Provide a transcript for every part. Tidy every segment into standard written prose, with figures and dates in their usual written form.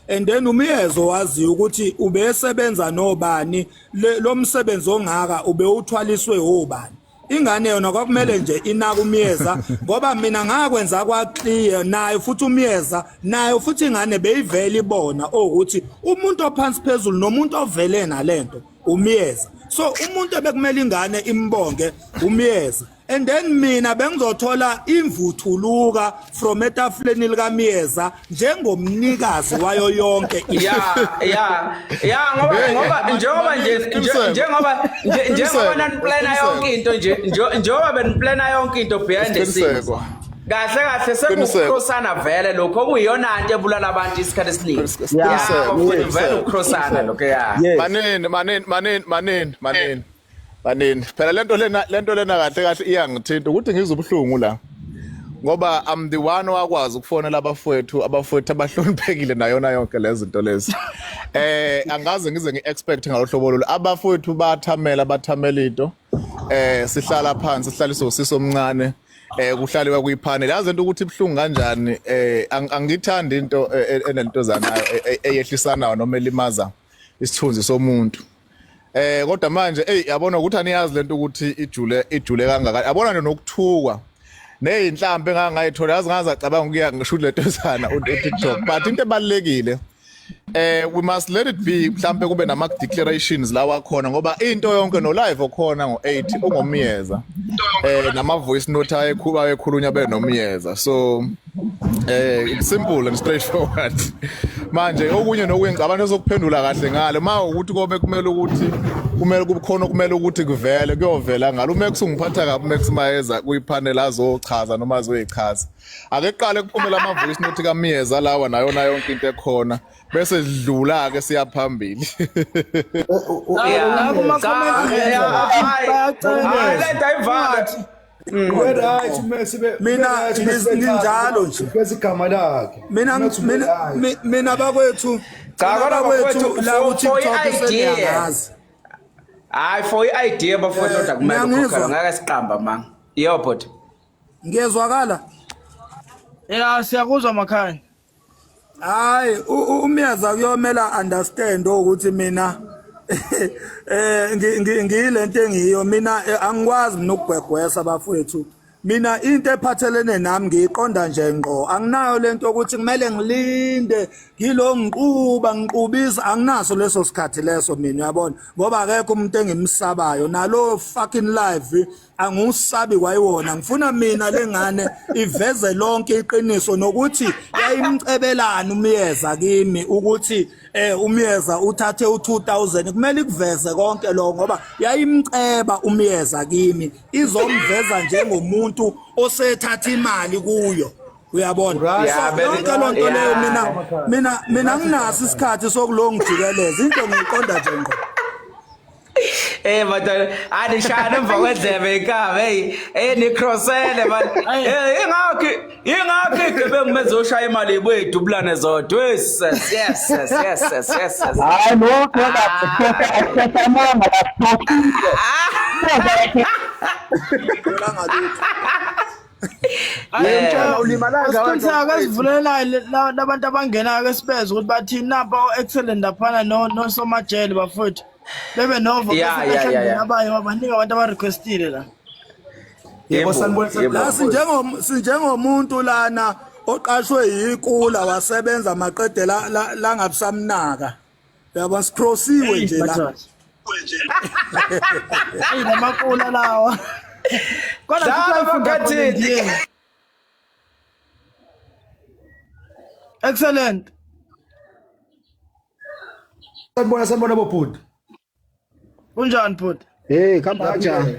And then uMyezo waziyo ukuthi ubesebenza nobani, lo msebenzi ongaka ubewuthwaliswe obani. Ingane yona kwakumele nje inaka uMyeza, ngoba mina ngakwenza kwa-clear naye futhi uMyeza naye futhi ingane beyivele ibona ukuthi umuntu ophansi phezulu nomuntu ovele nalento uMyeza. So umuntu ebekumele ingane imbonge uMyeza, and then mina bengizothola imvuthuluka from etafuleni likaMyeza njengomnikazi wayo yonke. Ya, ngoba njengoba nje njengoba naniplana yonke into nje, njengoba beniplana yonke into behind the scenes, kahle kahle sekucrossana vele lokho okuyiyona nto ebulala abantu isikhathi esiningi. Ya, vele ukucrossana lokho, ya. Manini, manini, manini, manini, manini, manini. Phela lento lena kahle kahle iyangithinta ukuthi ngizwe ubuhlungu la, ngoba I'm the one owakwazi ukufonela abafowethu abahloniphekile nayona yonke lezi zinto lezi. Angaze ngize ngi-expect ngalohlobo lolu. Abafowethu bathamela, bathamela into. Sihlala phansi, sihlaliswe usisi omncane. Kuhlaliwa kuyipanel. Yazi into ukuthi ibhlungu kanjani. Angithandi into enento zanayo eyehlisanayo noma elimaza isithunzi somuntu. Kodwa manje, hey, yabona ukuthi aniyazi lento ukuthi ijule kangaka. Yabona nje nokuthukwa nezinhlambe engangayithola, yazi ngazacabanga ukuya ngisho lento zana uTikTok, but into ebalekile, we must let it be. Mhlambe kube nama declarations lawa khona, ngoba into yonke no live okhona ngo8 ungoMyeza, nama voice note ayekhulunywa ayekhulunywa benoMyeza. So it's simple and straightforward. Manje okunye nokunye ngicabanga esokuphendula kahle ngale ma ukuthi kobe kumele ukuthi kumele kube khona, kumele ukuthi kuvele, kuyovela ngalo. UMax ungiphatha kabi. UMax mayeza kuyipanel azochaza noma azoyichaza. Ake kuqale kuphumela ama voice note kaMyeza lawa nayona yonke into ekhona, bese sidlula ke siya phambili. Ya, hayi, lento ayivale. Right, mase Mina nginjalo nje. Bese igama lakhe. Mina mina mina bakwethu, Cha, mina kodwa bakwethu, bafowethu, la for ku-TikTok i-idea. seniyangazi. Hayi, for i-idea bafowethu, kodwa kumele Niyangizwa? ukhokhelwe, ngeke siqamba manga. Yebo bhuti. Ngiyezwakala? Ya, siyakuzwa Makhanya. Hayi, uMyeza kuyomela understand ukuthi mina ngiyilento engiyo. Mina angikwazi mina ukugwegwesa bafowethu. Mina into ephathelene nami ngiyiqonda nje ngqo. Anginayo lento ukuthi kumele ngilinde ngilo ngiquba ngiqubisa, anginaso leso sikhathi leso mina, uyabona, ngoba akekho umuntu engimsabayo. Nalo fucking live angusabi kwayiwona. Ngifuna mina lengane iveze lonke iqiniso nokuthi yayimcebelana uMyeza kimi, ukuthi uMyeza uthathe u2000. Kumele ikuveze konke lo, ngoba yayimceba uMyeza kimi, izomveza njengomuntu osethatha imali kuyo, uyabona? Yeah, So, yonke loo nto leyo, mina nginaso isikhathi sokulongijikeleza into, ngiyiqonda nje ngqo. Madoda, anishaya emva kwendlebe inkabi. Hey, nicrossele man. Ingakho igebengu mezoshaya imali ibuye idubulane zodwa. Yes, yes, yes, yes, yes, yes. Yes. Hayi, lokho akusamanga la. Ngalutho. Mtshana ulimalanga. Asiqiniseka ke sivulelayo labantu abangenayo ke sibeze ukuthi bathini. Nampa o-excellent laphana no nosomajele bafowethu bebe novo bese behlangene abanye, baningi abantu abarequestile la. Yebo, sanibona. La sinjengomuntu lana oqashwe yikula, wasebenza maqede la la ngabusamnaka, uyabona? Sicrossiwe nje la. Eyi, namakula lawa kodwa. Dlala, Futhi ayifunda Makhathini. khona. Excellent. Sanibona, sanibona bobhuti. Kunjani bhuti? Hey, khamba kanjani?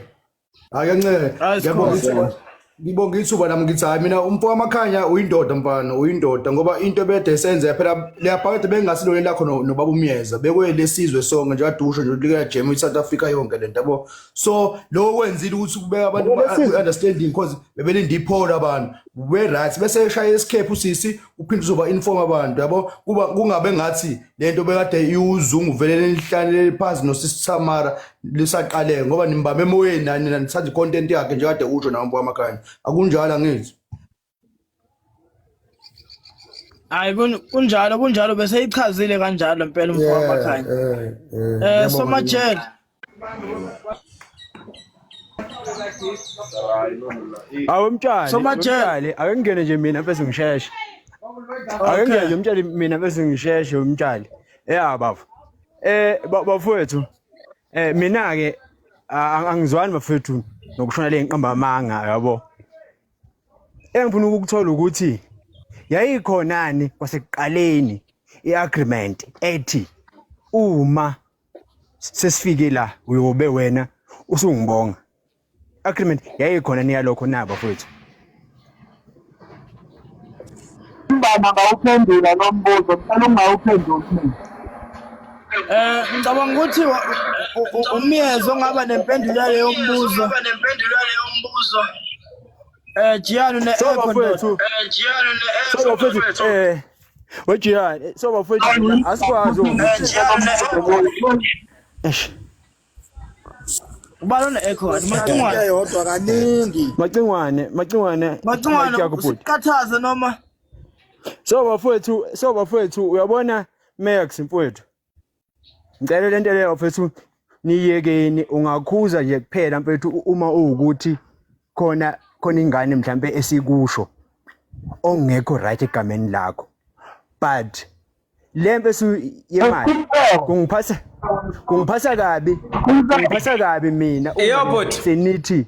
Hayi, kancane. Hayi, Ngiyabonga sikhona. ithuba. Ngibonga ithuba nami. Ngithi hayi, mina umfo kaMakhanya uyindoda mfana, uyindoda, ngoba into ebede senze phela leyabhakede bengasilona lakho nobaba uMyeza, bekwelesizwe sonke nje, kadusho nje lika Jam iSouth Africa yonke lento, yabo. So lokho kwenzile ukuthi kubeka abantu understanding, because bebelinde ipholo abantu we right, bese eshaya escape usisi uphinde uzoba inform abantu, yabo, kuba kungabe ngathi lento bekade iwuzungu vele lelihlale phansi nosisi Samara lisaqaleke, ngoba nimbambe emoyeni nani nithanda icontent yakhe nje kade usho nawe mfo kaMakhanya, akunjalo angithi? Hayi kunjalo kunjalo bese ichazile kanjalo impela umfo wamakhanya. Eh Somajele. Awu mtshali, Somajele. mtshali, ake ngingene nje mina bese ngisheshe. Ake ngingene nje mtshali mina bese ngisheshe umtshali. Ya baba. Eh bafowethu, eh mina ke angizwani bafowethu nokushona le nqamba amanga yabo. Engifuna ukukuthola ukuthi yayikhonani kwasekuqaleni i-agreement ethi uma sesifike la uyobe wena usungibonga. Agreement yayikhona niyalokho na bafowethu? Mbamba ngawuphendula lo mbuzo, ngicela ungawuphenduli mina. Eh ngicabanga ukuthi umyezo ongaba nempendulo yaleyo mbuzo. Eh Jiyani ne So echo ndoda. bafowethu, so bafowethu eh wejiyani, so bafowethu asikwazi ukuthi eish Ubani one echo kanti Macingwane. Eyodwa kaningi. Macingwane, Macingwane, Macingwane mic yakho bhuti. usikhathaze noma So bafowethu, so bafowethu uyabona Max mfowethu. Ngicela lento leyo bafowethu niyekeni ungakhuza nje kuphela mfowethu uma uwukuthi khona khona ingane mhlambe esikusho ongekho right egameni lakho. But le mfethu yemali kungiphatha kungiphatha kabi kungiphatha kabi mina uma Iyo, bhuti. senithi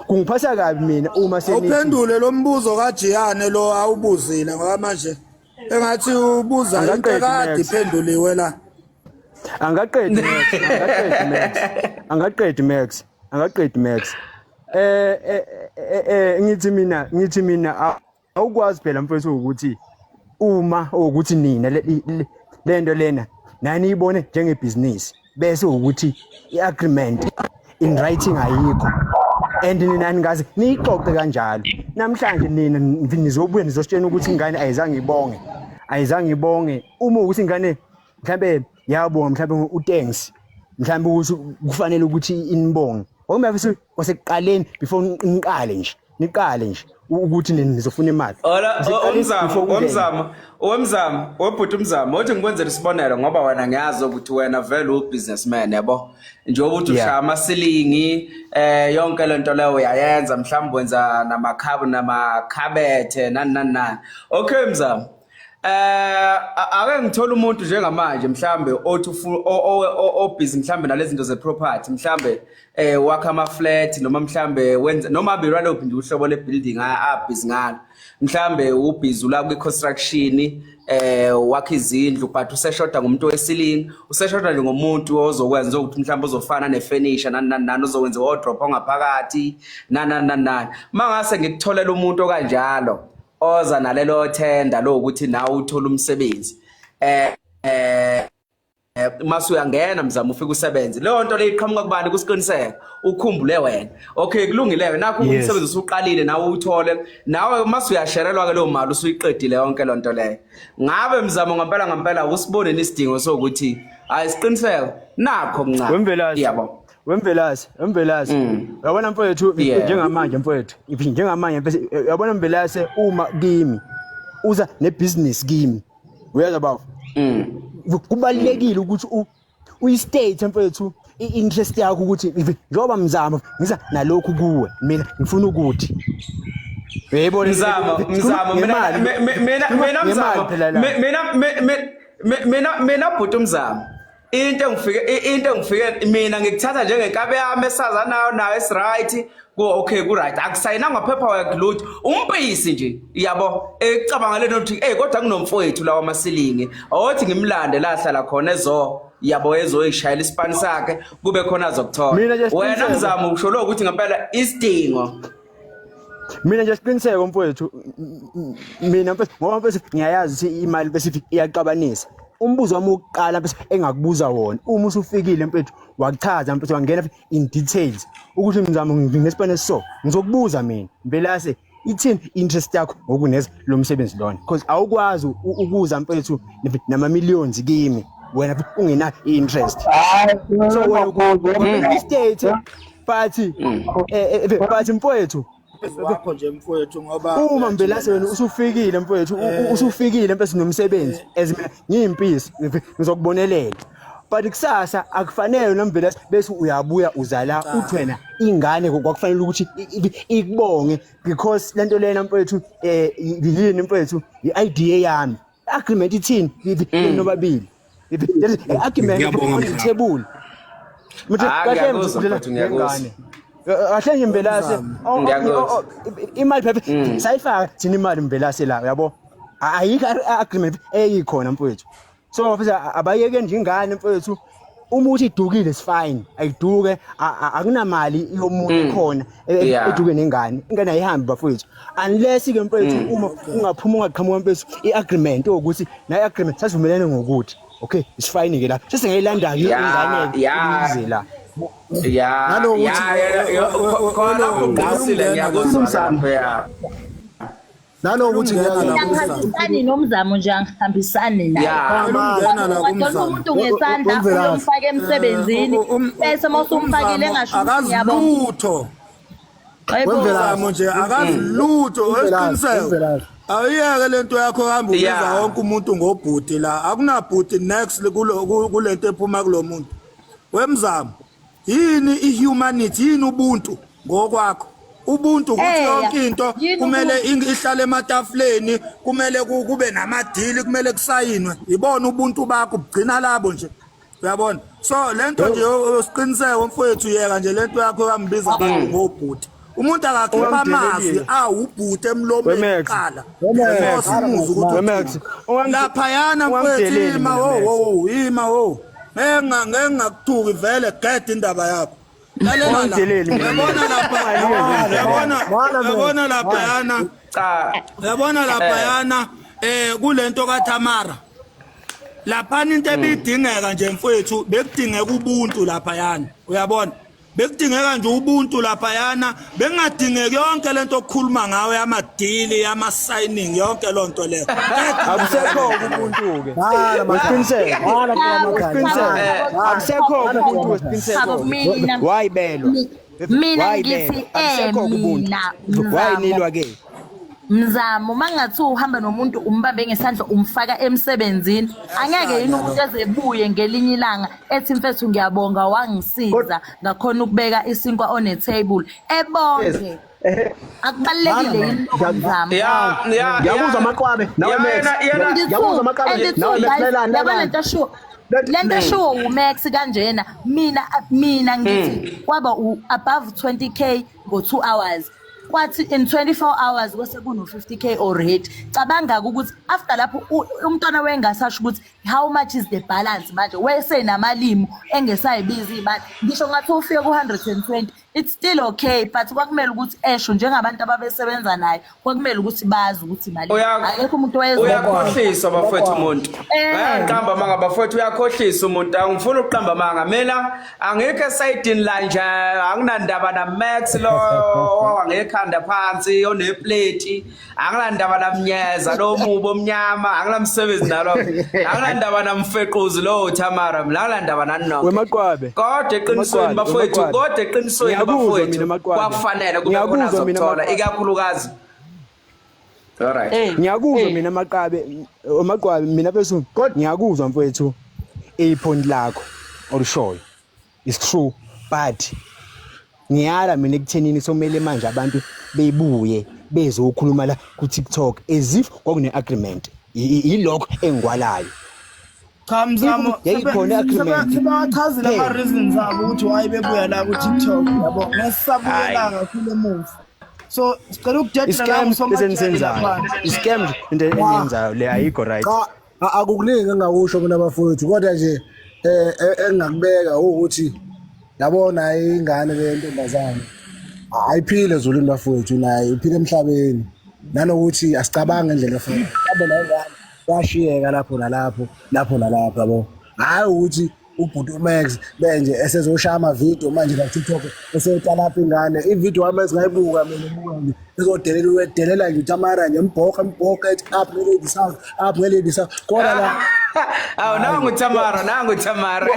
kungiphatha kabi mina uma senithi Awuphendule lo mbuzo kaJiyane lo awubuzile ngoba manje engathi ubuza into Angaqedi, kade Max. iphenduliwe la. Angaqedi Max, angaqedi Max. Angaqedi Max, angaqedi Max. Eh eh eh, eh ngithi mina ngithi mina awukwazi phela mfethu ukuthi uma ukuthi nina lento lena nani ibone njengebhizinisi bese ukuthi iagreement in writing ayikho and nina ningaze niyixoxe kanjalo namhlanje nina nizobuya nizositshena ukuthi ingane ayizange ibonge ayizange ibonge uma ukuthi ingane mhlambe yabonga mhlambe uThanks mhlambe ukuthi kufanele ukuthi inibonge ngoba mfethu kwasekuqaleni before niqale nje niqale nje ukuthi nizofuna imali Ola Kwasekuqaleni umzamo before ungene. umzamo umzamo webhuti umzamo uthi ngikwenzele isibonelo ngoba wena ngiyazi ukuthi wena vele u businessman yabo njengoba uthi ushaya amasilingi eh yonke lento leyo uyayenza mhlawumbe wenza namakhabu namakhabethe nani nani nani okay mzamo Eh ake ngithola umuntu njengamanje mhlambe othi o busy mhlambe nalezi zinto ze property mhlambe eh wakha ama flat noma mhlambe wenza noma abiralophi nje uhlobo le building a busy ngalo mhlambe ubhizi ula kwi construction eh wakha izindlu but useshoda ngomuntu wesilingi useshoda nje ngomuntu ozokwenza ukuthi mhlawumbe uzofana nefurniture nani nani nani ozokwenza wardrobe ongaphakathi nani nani nani nani mangase ngikutholela umuntu okanjalo oza nalelo tender lokuthi nawe uthola umsebenzi eh eh mase uyangena mzamo ufike usebenze leyo nto leyo iqhamuka kubani kusiqiniseko ukhumbule wena okay kulungile nakho umsebenzi usuqalile nawe uthole nawe mase uyasherelwa ke leyo mali usuyiqedile yonke lonto leyo ngabe mzamo ngempela ngempela usibone isidingo sokuthi hayi siqiniseko nakho kuncane Wemvelase. yabo Wemvelase, wemvelase. Uyabona mfowethu njengamanje mfowethu, njengamanje mfethu uyabona mvelase uma kimi uza nebusiness kimi. Uyezwa bafo? Kubalekile ukuthi uyistate mfowethu i-interest yakho ukuthi njengoba mzamo ngiza nalokhu kuwe mina ngifuna ukuthi uyayibona Mzamo, mzamo mina mina mina mzamo mina mina mina bhuti umzamo into engifike into engifike mina ngikuthatha njengenkabe yami esaza nayo nayo esiright ku okay ku right akusayinanga paperwork lutho umpisi nje yabo ecabanga lento ukuthi hey kodwa kunomfowethu lawa amasilingi othi ngimlande la hlala khona ezo yabo ezoyishayela isipani sakhe kube khona azokuthola wena mzamo usho lo ukuthi ngempela isidingo Mina nje siqiniseko mfowethu mina mfethu ngoba mfethu ngiyayazi ukuthi imali bese iyaxabanisa. Umbuzo wami wokuqala mfethu engakubuza wona uma usufikile mfethu wakuchaza mfethu wangena in details ukuthi mzamo nginesipane so ngizokubuza mina Mvelase ithini interest yakho ngokuneza lo msebenzi lona because awukwazi ukuza mfethu nama millions kimi wena ungenayo interest so wena state but eh, eh, but mfowethu Wakho nje mfowethu ngoba Uma Mvelase wena usufikile mfowethu, usufikile mfethu nomsebenzi, as mina ngiyimpisi ngizokubonelela, but kusasa akufanele noMvelase bese uyabuya uzala uthi wena ingane kwakufanele ukuthi ikubonge because lento lena mfowethu yini mfowethu, i-idea yami, agreement ithini nobabili, agreement Ngiyabonga, on the Mzamo. table. Manje Ah, kahle ngiyakuzwa, nje mfowethu, ngiyakuzwa. ngengane. Kahle nje Mvelase. Ngiyakuzwa. Imali phela sayifaka thina imali Mvelase la, uyabo, ayikho agreement eyikhona mfowethu. So mfethu, abayeke nje ingane mfowethu. Uma uthi idukile is fine, ayiduke, akunamali yomuntu khona eduke nengane. Ingane ayihambi bafowethu, unless ke mfowethu uma ungaphuma ungaqhamuka mfethu i-agreement ukuthi na i-agreement sasivumelene ngokuthi okay, is fine ke lapho sesingayilanda ke ingane ize la. Ya. Nanokuthi- Ya, khona lapho uqinisile, ngiyakuzwa lapho, ya. Nanokuthi Ungena la. Angihambisani nomzamo nje, angihambisani naye. Ungena la Wadonsa kumzamo. umuntu ngesandla, Umvelase. uyomfaka emsebenzini, bese uma usumfakile engasho ukuthi Akazi ngiyabonga. lutho. Hayibo. Wemvelase. Umzamo nje akazi lutho. Umvelase, Esiqiniseko. Umvelase. Awuyeke lento yakho, hamba ubiza wonke umuntu ngobhuti la. Akunabhuti next kulo kulento ephuma kulo muntu. Wemzamo, yini ihumanity, yini ubuntu ngokwakho? Ubuntu ukuthi yonke into Yini kumele ubuntu? ihlale ematafuleni, kumele kube namadili, kumele kusayinwe. Ibona ubuntu bakho bugcina labo nje. Uyabona? So lento nje siqiniseko mfowethu, yeka nje lento yakho yambiza abantu ngobhuti. Umuntu akakhipha amazwi awubhuti emlomeni Wemax. kuqala. Wemax. Before simuze ukuthi Wemax. uthini. Laphayana mfowethu Ungangideleli ima mina, wo Max. wo ima wo. Ngeke ngeke ngakuthuki vele, gede indaba yakho. Lalela la. Ungangideleli mina. Uyabona lapha, uyabona, uyabona laphayana. Cha. Uyabona laphayana kulento kaTamara. Laphana into ebidingeka nje mfowethu, bekudingeka ubuntu laphayana. Uyabona? Bekudingeka nje ubuntu laphayana, bengadingeki yonke lento okukhuluma ngayo yamadili, yama signing, yonke lonto leyo. Akusekho ubuntu ke. Wesiqiniseko, wesiqiniseko, akusekho ubuntu, wesiqiniseko. Chabo, mina Wayibelwa. mina Wayibelwa. ngithi Akusekho ubuntu. mina Mzamo Wayinilwa ke. Mzamo, mangathiwa uhamba nomuntu umbambe ngesandla umfaka emsebenzini, angeke yini umuntu ezebuye ngelinye ilanga ethi mfethu ngiyabonga wangisiza ngakhona ukubeka isinkwa on a table, ebonge? Akubalulekile yini lokho, Mzamo? Ya. Ngiyakuzwa Maqwabe nawe Ya, Max. yena And Ngiyakuzwa two, Maqwabe and nawe two, Max, guys, lalelani, yabo lalelani. lento eshiwo, lento eshiwo uMax kanjena, mina ngithi kwaba above 20K ngo 2 hours, kwathi in 24 hours kwase kuno 50K already. Cabanga ukuthi after lapho umntwana wengasasho ukuthi how much is the balance manje, wesenamalimi engesayibiza imali. Ngisho ngathi ufike ku-120, it's still okay, but kwakumele ukuthi esho njengabantu ababesebenza naye, kwakumele ukuthi bazi ukuthi imali akekho umuntu Uyakhohlisa bafowethu umuntu. Bayaqamba amanga bafowethu, uyakhohlisa umuntu. Angifuni ukuqamba amanga mina, angikho esayidini la nje, anginandaba na Max lo owangekhanda phansi oneplate, anginandaba namnyeza lo mubo omnyama, anginamsebenzi nalo, anginandaba namfequzi lo Tamara, mina anginandaba nani nonke. Wemaqwabe. Kodwa eqinisweni Wemaqwabe, bafowethu, Wemaqwabe. kodwa eqinisweni Ngiyakuzwa bafowethu, mina, Maqwabe. kwakufanele kube khona Ngiyakuzwa mina, zokuthola Maqwabe. ikakhulukazi. Alright. Ngiyakuzwa mina Maqabe, Maqwabe, mina bese ngiyakuzwa mfowethu, ipoint lakho olushoyo is true, but ngiyala mina ekuthenini somele manje abantu bebuye bezokhuluma la ku TikTok as if kwakune agreement. Yilokho engikwalayo. Cha Mzamo, Yayikhona i-agreement. sebawachazile Hey. ama-reasons abo ukuthi why bebuya la ku-TikTok, yabo, ngesisabuyela kakhulu emuva. So sicela ukudedela la Iscam ngusomajele lesenisenzayo, laphana. iscam into eniyenzayo le ayikho right. Cha, akukuningi engingakusho mina bafowethu, kodwa nje engingakubeka ukuthi yabona ingane le ntombazane ayiphile ezulwini bafowethu, naye iphile emhlabeni, nanokuthi asicabange ngendlela efanayo. Mhlawumbe nayo ingane yashiyeka lapho nalapho, lapho nalapho, yabo, hhayi ukuthi Ubhuti uMax benje esezoshaya amavidiyo manje la TikTok eseyotalapha ingane ividiyo wami ezingayibuka mina ubuka nje ezodelela uyedelela nje uTamara nje mbhoka mbhoka ethi up nge-ladies house up nge-ladies house kodwa la Awu nangu Tamara, nangu Tamara.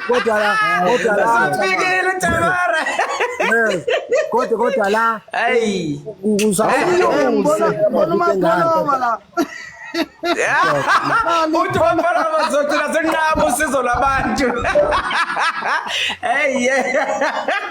Kodwa la kodwa la Ufikile Tamara. Yes. Kodwa la Hey. Ngibona uMapholoma la. Uthi bafana bazogcina senqaba usizo lwabantu. Hey yeah.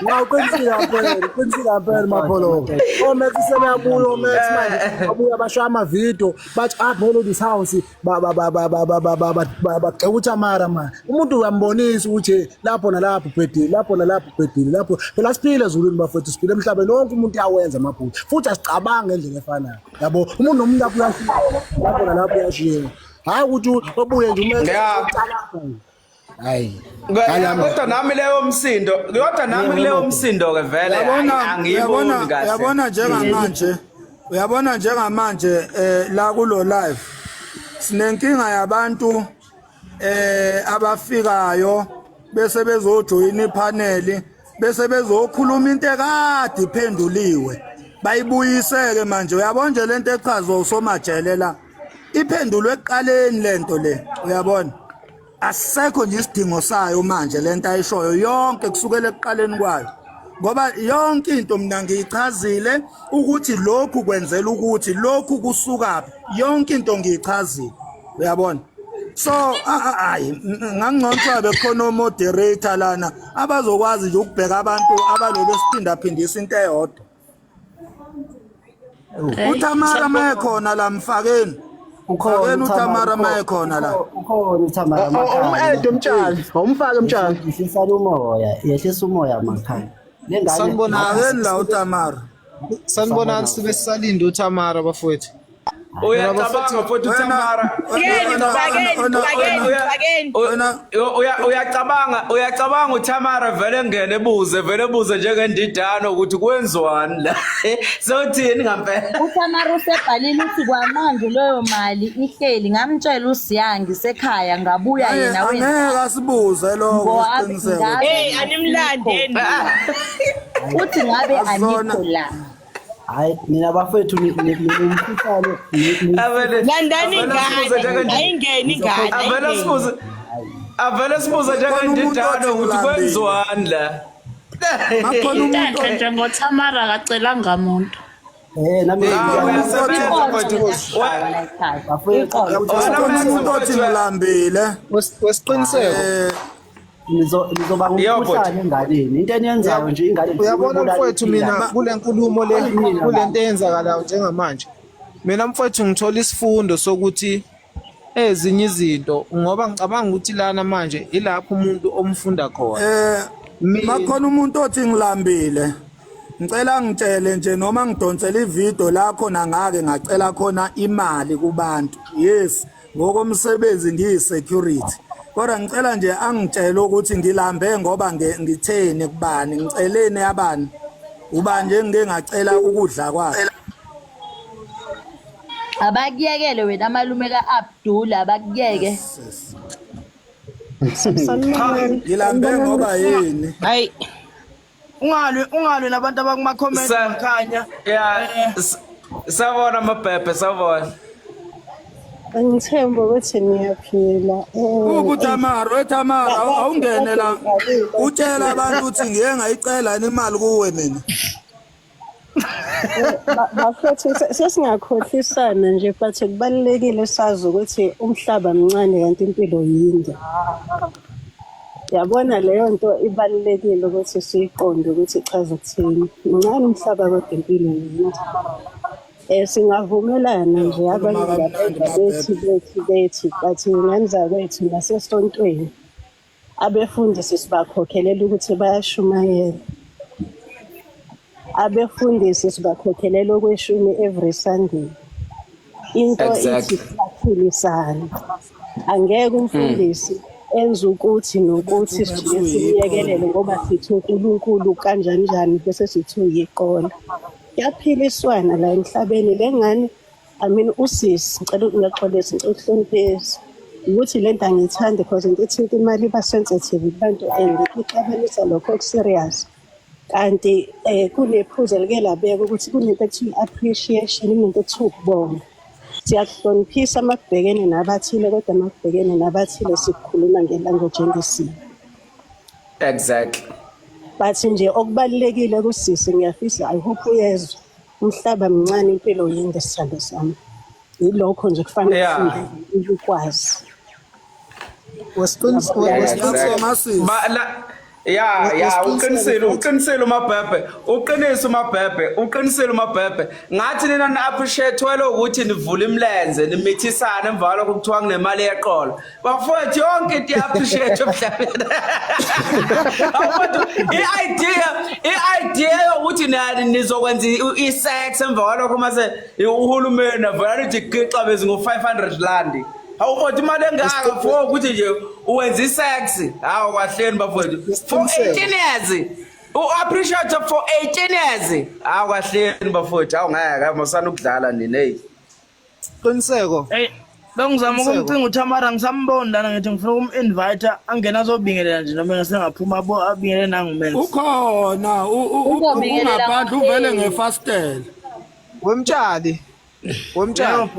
Wa uqinisile kampela, uqinisile kampela Mapholoma. OMax sebeyabuya oMax manje, babuya bashaya amavidiyo bathi up Melodies House ba ba ba ba ba ba ba ba ba bagxeka uTamara manje. Umuntu uyambonisa ukuthi lapho nalapho ubhedile, lapho nalapho ubhedile, lapho phela siphile ezulwini bafethu, siphile emhlabeni wonke umuntu uyawenza amaphutha futhi asicabangi ngendlela efanayo. Yabo, umuntu nomuntu lapho uyashiya, lapho nalapho uyashiya. Hayi ukuthi obuye nje uMax Hayi. Kodwa nami leyo msindo, kodwa nami kuleyo msindo ke vele angiyiboni kahle. Uyabona njengamanje, uyabona njengamanje la kulo live sinenkinga yabantu abafikayo bese bezojoyina ipanel bese bezokhuluma into ekade iphenduliwe bayibuyiseke manje. Uyabona nje lento echazwa usomajele la iphendulwe ekuqaleni lento le, uyabona asisekho nje isidingo sayo manje lento ayishoyo yonke kusukela ekuqaleni kwayo, ngoba yonke into mina ngiyichazile ukuthi lokhu kwenzela ukuthi lokhu kusukaphi, yonke into ngiyichazile, uyabona. So hayi ngangcono bekhona o-moderator lana abazokwazi nje ukubheka abantu abalobe siphindaphindisa into eyodwa. uTamara mayekhona la, mfakeni ukhona uTamara mayekhona la, ukhona uTamara makhaya. Um-ede umtshali, awumfake umtshali. Yehlisa umoya, yehlisa umoya makhaya. Lengane sanibonani la uTamara. Sanibonani, sibe sisalinde uTamara bafowethu. Uyacabanga futhi uTamara. Uyacabanga, uyacabanga uTamara vele ngene ebuze, vele ebuze njengendidano ukuthi kwenziwani la. Sewuthini ngempela? uTamara usebhalile uthi kwamanje leyo mali ihleli, ngamtshela uSiyangi sekhaya ngabuya yena wena. Angeke asibuze lokho isiqiniseko. Hey animlandeni. Uthi ngabe anikho la. Hayi mina bafethu ninomkhuhlane. Landani ingane, ayingeni ingane. Avela sibuze. Avela sibuze njengendidano ukuthi kwenziwani la. Makhona umuntu nje ngoTamara akacelanga muntu. Nami umuntu othi ngilambile. Wesiqiniseko. Nizoba ngumkhuhlane enganeni. Into eniyenzayo nje ingane. Uyabona mfowethu mina kule nkulumo le kule nto eyenzakalayo njengamanje. Mina mfowethu ngithola isifundo sokuthi ezinye izinto ngoba ngicabanga ukuthi lana manje ilapho umuntu omfunda khona. Makhona umuntu othi ngilambile. Ngicela ngitshele nje noma ngidonsele ivideo lakho nangake ngacela khona imali kubantu. Yes, ngokomsebenzi ngiyi-security. Kodwa ngicela nje angitshele ukuthi ngilambe ngoba ngitheni kubani, ngiceleni abani. Uba nje ngike ngacela ukudla kwakhe. Abakuyekele wena malume kaAbdul, abakuyeke. Ngilambe ngoba yini? Hayi. Ungalwi nabantu abakuma comment makhanya. Yeah. Sawubona mabhebhe, sawubona. Angithemba ukuthi niyaphila. UTamara, weTamara awungene la. Utshela abantu ukuthi ngiye ngayicela imali kuwe mina. Bafethu sesingakhohlisana nje but kubalulekile sazi ukuthi umhlaba mncane kanti impilo yinde. Yabona leyo nto ibalulekile ukuthi siyiqonde ukuthi ichaza ukuthini. Mncane umhlaba kodwa impilo yinde. Singavumelana nje abanye bethi bethi but ngenza kwethu nasesontweni abefundisi sibakhokhelela ukuthi bayashumayela. Abefundisi sibakhokhelela okweshumi every Sunday. Into ithi siyaphilisana. Angeke umfundisi enze ukuthi nokuthi sijike simuyekelele ngoba sithi uNkulunkulu kanjani njani bese sithi uyiqola. Kuyaphiliswana la emhlabeni le ngane. I mean usisi ngicela ngiyaxolisa ngicela ukuhloniphisa. Ukuthi le nto angiyithandi because into ethinta imali iba sensitive kubantu and ixabanisa lokho oku-serious. Kanti kunephuzu elike labeka ukuthi kunento ekuthiwa i-appreciation, kunento ekuthiwa ukubonga. Siyakuhloniphisa uma kubhekene nabathile kodwa uma kubhekene nabathile sikukhuluma nge-language engesiyo. Exactly. But nje okubalulekile kusisi ngiyafisa I hope uyezwa. Umhlaba mncane impilo yinde sithando sami. Yilokho nje kufanele ufunde ukwazi. Ba la ya ya uqinisile uqinisile uMabhebhe uqinise uMabhebhe uqinisile uMabhebhe ngathi nina ni appreciate welo ukuthi nivula imlenze nimithisane emva kwalokho kuthiwa kunemali yeqolo bafowethu yonke into i-appreciate emhlabeni. Bafowethu, i-idea i-idea yokuthi nizokwenza i-sex emva kwalokho mase uhulumeni avela lithi gixa bezi ngo-500 rand. Hawu kodwa imali engaka for ukuthi nje uwenza i-sex. Hawu kahleni bafowethu, for 18 years u-appreciate for 18 years. Hawu kahleni bafowethu, hawu ngeke masana ukudlala nina eyi. Qiniseko. Hey, bengizama ukumcinga uThamara ngisamboni lana ngithi ngifuna ukum-invite angene azobingelela nje noma engasengaphuma abo abingelele nanguMax. Ukhona Uzobingelela ungaphandle uvele ngokuthini? ngefastela. Wemtshali. Wemtshali.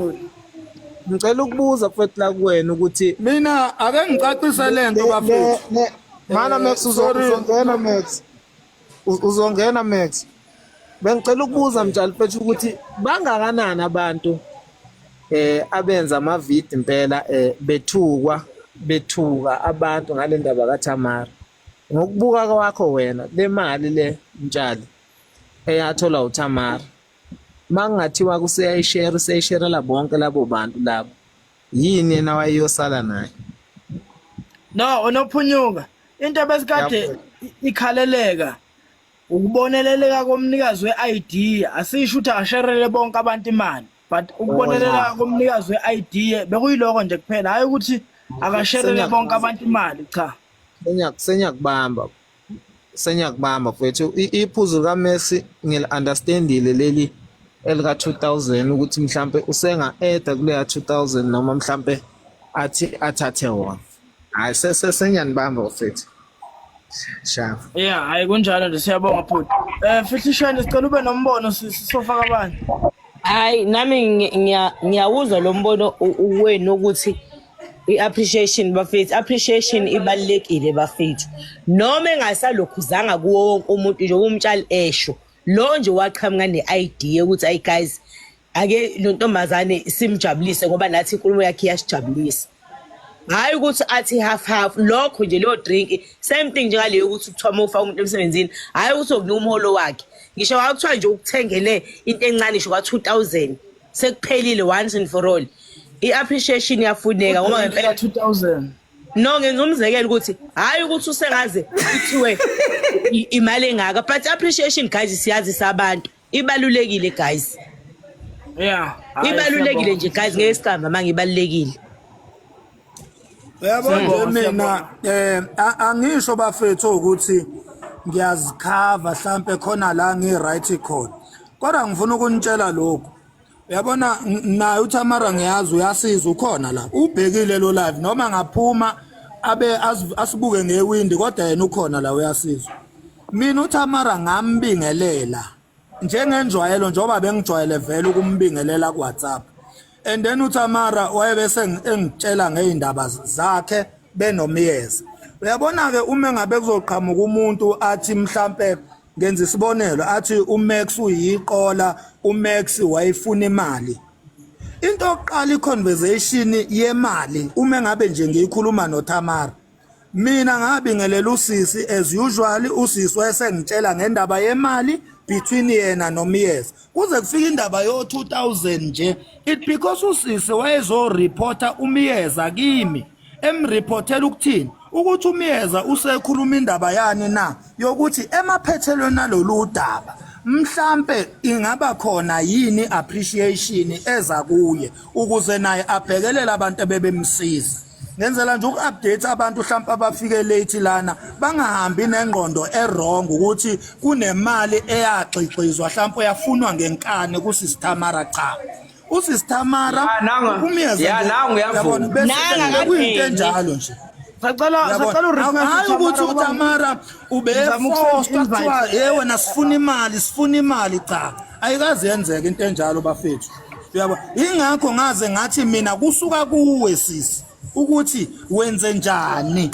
Ngicela ukubuza mfethu la kuwena ukuthi mina ake ngicacise lento bafethu. Mana Max uzongena Max. Uzongena Max. Bengicela ukubuza mtshali mfethu ukuthi bangakanani abantu abenza ama vid impela bethukwa bethuka abantu ngale ndaba kaThamara. Ngokubuka kwakho wena le mali le mtshali eyatholwa uThamara makungathiwa kuseyayishare useyisherela bonke labo bantu labo yini yena wayeyosala naye? No, unophunyuka. Into ebesikade ikhaleleka ukuboneleleka komnikazi we-ID. Asisho ukuthi akasherele bonke abantu imali, but ukuboneleleka komnikazi we-ID bekuyiloko nje kuphela, hhayi ukuthi akasherele bonke abantu imali, cha. Senyakubamba. Senyakubamba mfethu. Iphuzu likaMessi ngili-understandile leli elika 2000 ukuthi mhlambe usenga add kuleya 2000 noma mhlambe athi athathe wona. Hayi sesenyanibamba mfethu. Shafu. Yeah, hayi kunjalo nje siyabonga bhuti. Fihlishane sicela ube nombono sisofaka abanye. Hayi nami ngiyawuzwa lo mbono wenu ukuthi i-appreciation bafethu, appreciation ibalulekile bafethu. Noma engasalokhuzanga kuwo wonke umuntu nje umtshali esho lo nje waqhamuka ne-idea ukuthi ayi guys ake lo ntombazane simjabulise ngoba nathi inkulumo yakhe iyasijabulisa. Hhayi ukuthi athi half half lokho nje leyo drink same thing njengaleyo ukuthi kuthiwa uma ufaka umuntu emsebenzini hhayi ukuthi ukunika umholo wakhe ngisho kwakuthiwa nje ukuthengele into encane ngisho kwa-2000 sekuphelile once and for all. I-appreciation iyafuneka ngoba ngempela 2000 no ngenza umzekelo ukuthi hhayi ukuthi usengaze kuthiwe imali engaka but appreciation guys siyazi sabantu ibalulekile guys. Yeah. Ibalulekile nje guys ngeke siqamba manje ibalulekile. Uyabo nje mina angisho bafethu ukuthi ngiyazikhava mhlambe khona la ngi right khona. Kodwa ngifuna ukunitshela lokhu. Uyabona naye uThamara ngiyazi uyasiza ukhona la. Ubhekile lo live noma ngaphuma abe asibuke ngewindi kodwa yena ukhona la uyasiza. Mina uThamara ngambingelela njengenjwayelo njengoba bengijwayele vele ukumbingelela ku WhatsApp. And then uThamara wayebese engitshela ngeindaba zakhe benomyeza. Uyabona ke uma ngabe kuzoqhamuka umuntu athi mhlambe ngenza isibonelo athi uMax uyiqola uMax wayefuna imali. Into yokuqala iconversation yemali uma ngabe nje ngiyikhuluma noThamara Mina ngabingelela usisi as usual usisi wayesengitshela ngendaba yemali between yena noMiyeza kuze kufike indaba yo 2000 nje it because usisi wayezoreporta uMiyeza kimi emreportela ukuthini ukuthi uMiyeza usekhuluma indaba yani na yokuthi emaphethelweni alolu daba mhlambe ingaba khona yini appreciation eza kuye ukuze naye abhekelele abantu ebebemsiza. Ngenzela nje uku-update abantu hlampe abafike late lana bangahambi nengqondo e-wrong ukuthi kunemali eyagxigxizwa hlampe yafunwa ngenkani kusisi Tamara. Cha, Usisi Tamara Ya, nanga. umyeza Ya, nje, nangu uyavuma. uyabona, bese Nanga bekuyinto akangeni. enjalo nje. Sacela Uyabona? sacela urequest Hayi ukuthi uTamara Ngizama ukusend ube-forced invite. kuthiwa ye wena sifuna imali, sifuna imali. Cha, ayikaze yenzeke into enjalo bafethu, uyabo. Ingakho ngaze ngathi mina kusuka kuwe sisi ukuthi wenze njani,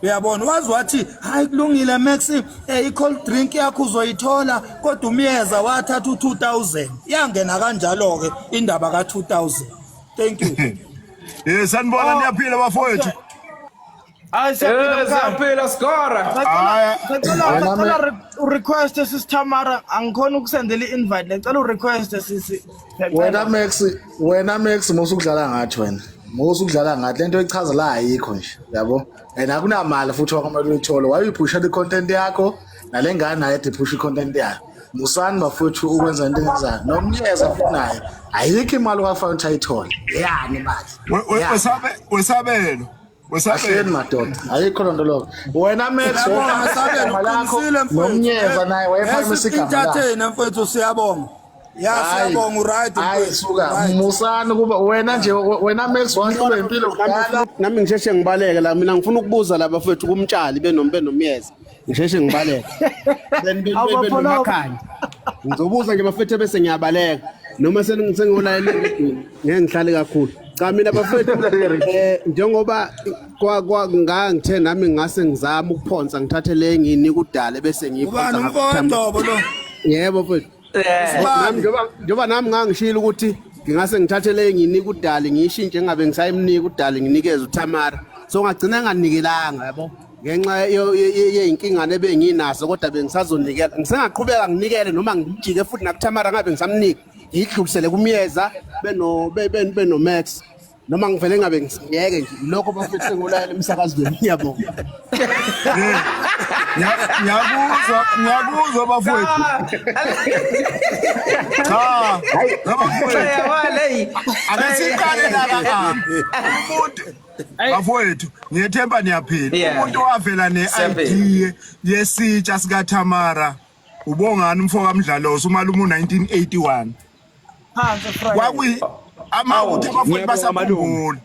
uyabona. Wazi wathi hayi kulungile Max, i-cold drink yakho uzoyithola, kodwa umyeza wathatha u-2000, yangena kanjalo-ke indaba ka-2000. Thank you. Sanibona, niyaphila bafowethu? Hayi, siyaphila Eh, mkhaya. siyaphila skora. Hhayi. Sacela Wena sacela request sisi Tamara, angikhona ukusendela i-invite, ngicela urequest sisi. Wena Max, wena Max, musukudlala ngathi wena. Musukudlala ngathi lento echaza la ayikho nje, yabo. And akunamali futhi wakumele uyithole. Wayuphusha i-content yakho nale ngane naye iphusha i-content yayo. Musani bafowethu ukwenza into enzayo. Nomyeza futhi naye ayikho imali okwafanele ukuthi ayithole. Yani imali. Yani. Wesabelo. Ahleni Wesabelo. madoda, ayikho loo nto lokho. Wena Max Siyabonga wayefaka Sabelo, igama lakho uqinisile mfowethu. nomnyeza naye wayephakamisa igama lakhe. Entertain mfowethu, siyabonga. Ya, Hayi, siyabonga, uright hayi mfowethu. suka Right. musani kuba wena nje wena Max wahlulwa impilo kudala. Nami ngisheshe ngibaleke la, mina ngifuna ukubuza la bafethu kumtshali benomyeza, ngisheshe ngibaleke Awubapholoko. benomakhanya, ngizobuza nje bafethu bese ngiyabaleka noma sengiyolalela eredweni, ngeke ngihlale kakhulu. Cha, mina bafethu, njengoba kwa kwa ngangithe nami ngase ngizama ukuphonsa ngithathe le ngiyinika udale bese ngiyiphonsa Ubani umfowethu lo? Yebo mfethu. Nami njengoba nami ngangishilo ukuthi ngingase ngithathe le ngiyinika udali ngiyishintshe ngingabe ngisayimnika udali nginikeze uTamara, so ngagcina nganikelanga, yabo, ngenxa yey'nkingane ebenginazo, kodwa bengisazonikela, ngisengaqhubeka nginikele noma ngijike futhi nakuTamara ngabe ngisamnika ngiyidlulisele kumyeza beno beno Max noma ngivele ngabe ngiyeke nje lokho bafethu, sengolayela emsakazweni. Ngiyabonga. Ngiyakuzwa, ngiyakuzwa bafowethu. Cha, bafowethu. Ake siqale la ka umuntu bafowethu, ngiyethemba niyaphila. Umuntu owavela ne-idea yesitsha sikaThamara ubongani umfo kaMdlalosi umalume u1981. Phansi Friday. Kwakuyi ama ukuthi abafowethu Ngiyabonga, basakhumbula.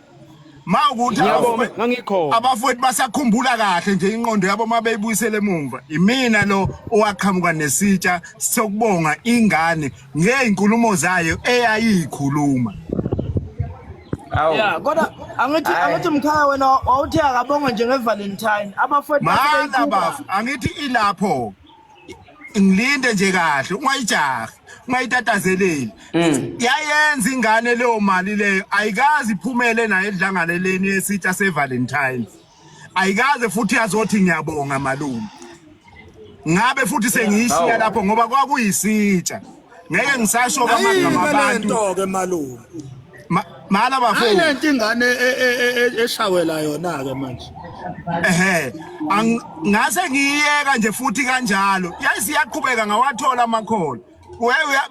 Mawukuthi Ngiyabonga, ngangikhona. Abafowethu basakhumbula kahle nje inqondo yabo mabeyibuyisele emumva. Imina lo owaqhamuka nesitsha sokubonga ingane ngey'nkulumo zayo eyayikhuluma. Ya, kodwa angithi angithi mkhaya wena wawuthi akabonge nje ngeValentine. Abafowethu Mana basebeyikhupha. bafu, angithi ilapho ngilinde nje kahle, ungayijahi, ungayitatazeleli. Yayenza ingane leyo mali leyo, ayikaze iphumele nayo edlangaleleni yesitsha seValentine, ayikaze futhi yazothi ngiyabonga malume. Ngabe futhi sengiyishiya lapho ngoba kwakuyisitsha, ngeke ngisasho kwamagama Ayike abantu. lento ke malume. Mala Hayi bafowethu. lento ingane eshawela yona ke manje. Ehe, ngase ngiyeka nje futhi kanjalo, yayisiyaqhubeka, ngawathola amakholo.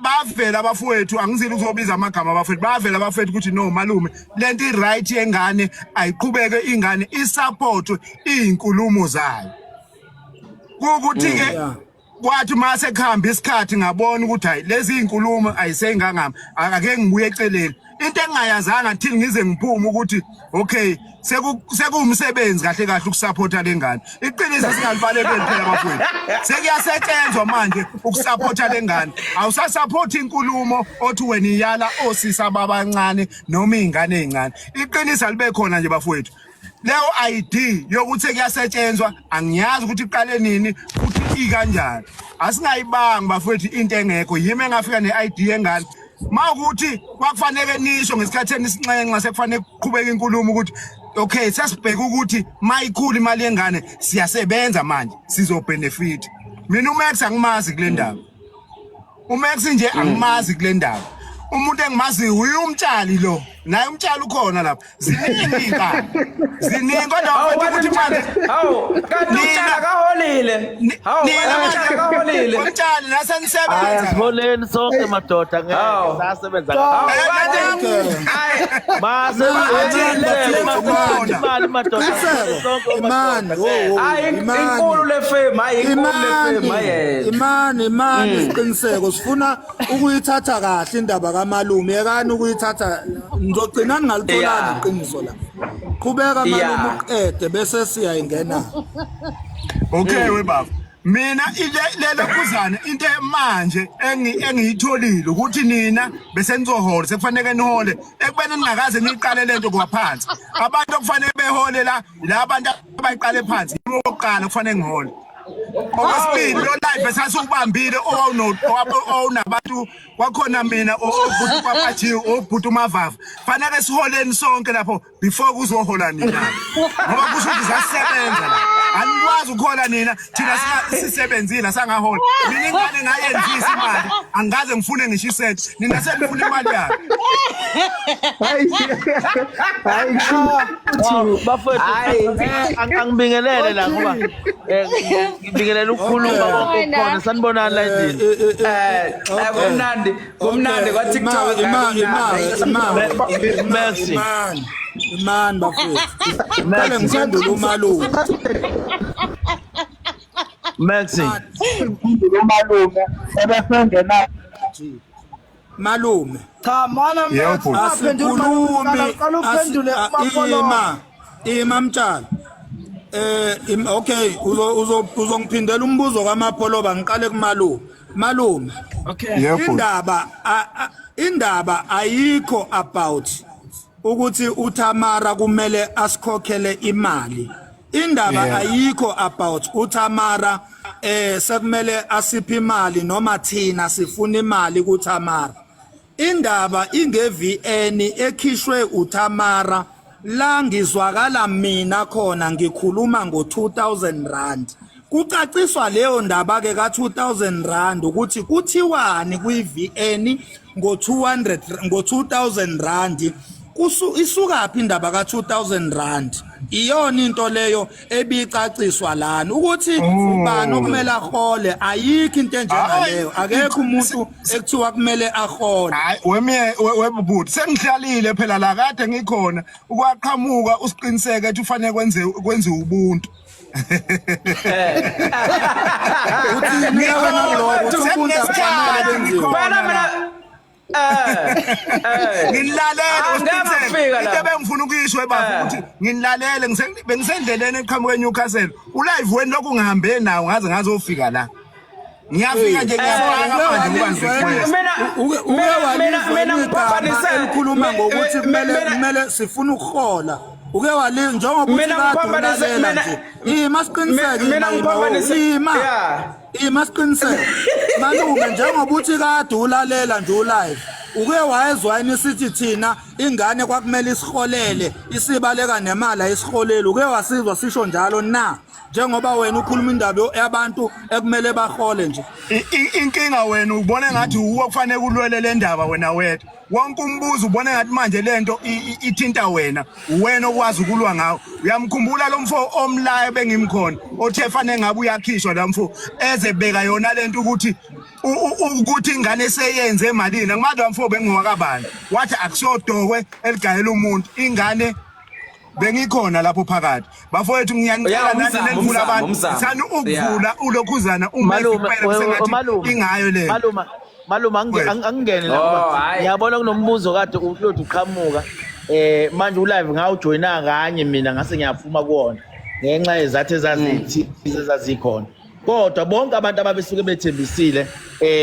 Bavela abafowethu, angizile ukuzobiza amagama abafowethu, bavela abafowethu ukuthi no malume, lento i-right yengane ayiqhubeke, ingane isupport iy'nkulumo zayo. Kuwukuthi-ke kwathi mase kuhamba isikhathi ngabona ukuthi hayi, lezi izinkulumo ayisengangami, ake ngibuye eceleni. Into engingayazanga till ngize ngiphume ukuthi okay, sekuwumsebenzi kahle kahle ukusupporta lengane. Iqiniso singalibalekeli phela bafowethu, sekuyasetshenzwa manje ukusupporta lengane, awusasupport inkulumo othi wena iyala osisa babancane noma izingane ezincane. Iqiniso alibe khona nje bafowethu. Leyo ID yokuthi kuyasetshenzwa angiyazi ukuthi iqale nini futhi ikanjani, asingayibanga bafowethu into engekho. Yimi engafika ne-ID yengane, mawukuthi kwakufanele nisho ngesikhathi enisinxenxa sekufanele kuqhubeka inkulumo ukuthi okay, sesibheka ukuthi mayikhula imali yengane, siyasebenza manje, sizobenefit. Mina uMax angimazi kule ndaba, uMax nje angimazi kule ndaba. Umuntu engimaziyo uye umtshali lo, naye umtshali ukhona lapha. Ziningi iy'nkani, ziningi kodwa Hawu, bafethu ukuthi manje Hawu, kanti umtshali akaholile. Hawu, nina umtshali akaholile. Umtshali Hayi, nasenisebenza. asiholeni sonke madoda, ngeke sasebenza. Hawu, kanti Mase imali madoda Qiniseko. sonke Imani, madoda. wo, wo, Hayi imani. inkulu le fame, hayi inkulu le fame, Imani, hayi. imani, imani isiqiniseko sifuna ukuyithatha kahle indaba kamalume yekani ukuyithatha nizogcina ningalitholani Yeah. iqiniso la qhubeka malume Yeah. uqede bese siyayingena Okay we baba. Mina ile lokhuzana into manje engiyitholile ukuthi nina bese nizohola sekufanele nihole ekubeni ningakaze niyiqale lento kwaphansi. Abantu okufanele behole la la abantu abayiqale phansi yibo bokuqala kufanele ngihole. Okwesibili lo live esasiwubambile owawunabantu kwakhona mina obhuti papaji obhuti umavava. Fanele siholeni sonke lapho before kuzohola nina. Ngoba kusho ukuthi sasebenza la. Anikwazi ukuhola nina thina sisebenzile sangahola. Mina ingane ngayenzisa imali angikaze ngifune ngisho iset. Nina senifuna imali yami. Hayi hayi Bafowethu angibingelele la ngoba ngibingelele ukukhuluma konke okukhona sanibonani la endlini. Kumnandi, kumnandi kwa TikTok. Ima ima ima Merci. imani imani bafethu qale ngiphendule umalume Maxi. Umalume ebesengena malume Cha mana Yebo, bhuti. asikhulumi Qala uphendule ima ima mtshalo okay uzo uzongiphindela umbuzo kaMapholoba ngiqale kumalume malume Okay. Yebo, bhuti. indaba indaba ayikho about ukuthi uTamara kumele asikhokhele imali indaba Yeah. ayikho about uTamara sekumele asiphe imali noma thina sifuna imali kuTamara indaba inge VN ekhishwe uTamara la ngizwakala mina khona ngikhuluma ngo 2000 rand kucaciswa leyo ndaba ke ka 2000 rand ukuthi kuthiwani kwi VN ngo 200 ngo 2000 rand isukaphi indaba ka 2000 rand iyona into leyo ebicaciswa lana ukuthi ubani okumele ahole ayikho into enjengaleyo akekho umuntu ekuthiwa kumele ahole Hayi wemiye webhuti sengihlalile phela la kade ngikhona ukwaqhamuka usiqiniseke ukuthi ufanele kwenze ubuntu. Uthini wena kuloko ukuthi ubuntu akufanele benziwe Phela mina Nginilalele Angeke usiqiniseke. ngafika Into lapho. ebengifuna ukuyisho ebafo ukuthi nginilalele bengisendleleni eqhamuka eNewcastle. Ulive wenu lokhu ngihambe nawo ngaze ngazofika la. Ngiyafika nje ngiyafaka manje ukuba ngirequest. Mina uke mina mina walizwa igama ngiphambanise elikhuluma ngokuthi kumele sifuna ukuhola uke wali njengoba uthi Mina kade ngiphambanise ulalela mina nje ima siqiniseke mina ima ima ngiphambanise ima yeah ima siqiniseke malume njengoba uthi kade ulalela nje ulive uke wayezwa yini sithi thina ingane kwakumele isiholele isibaleka nemali ayisiholeli uke wasizwa sisho njalo na njengoba wena ukhuluma indaba yabantu ekumele bahole nje Inkinga wena ubona ngathi uwe kufanele kulwele le ndaba wena wedwa. Wonke umbuzo ubona ngathi manje lento ithinta wena, uwena okwazi ukulwa ngawo. Uyamkhumbula lo mfo omlayo bengimkhona othe fanele ngabe uyakhishwa la mfo ezebeka yona lento ukuthi ukuthi ingane seyenze emalini. Angimazi lo mfo bengiwakabani. Wathi akusodokwe eligayela umuntu ingane bengikhona lapho phakathi bafowethu ngiyanicela Yeah, nani umzamo, nenivula umzamo, abantu umzamo. thani Yeah. ukuvula ulokhuzana uma Malume kuphela kusengathi malume ingayo le malume malume angingene la Oh, ngoba hayi. ngiyabona kunombuzo kade ulothi uqhamuka manje ulive ngawujoyina kanye mina ngase ngiyaphuma kuwona ngenxa yezathu ezazithize ezazikhona kodwa bonke abantu ababesuke bethembisile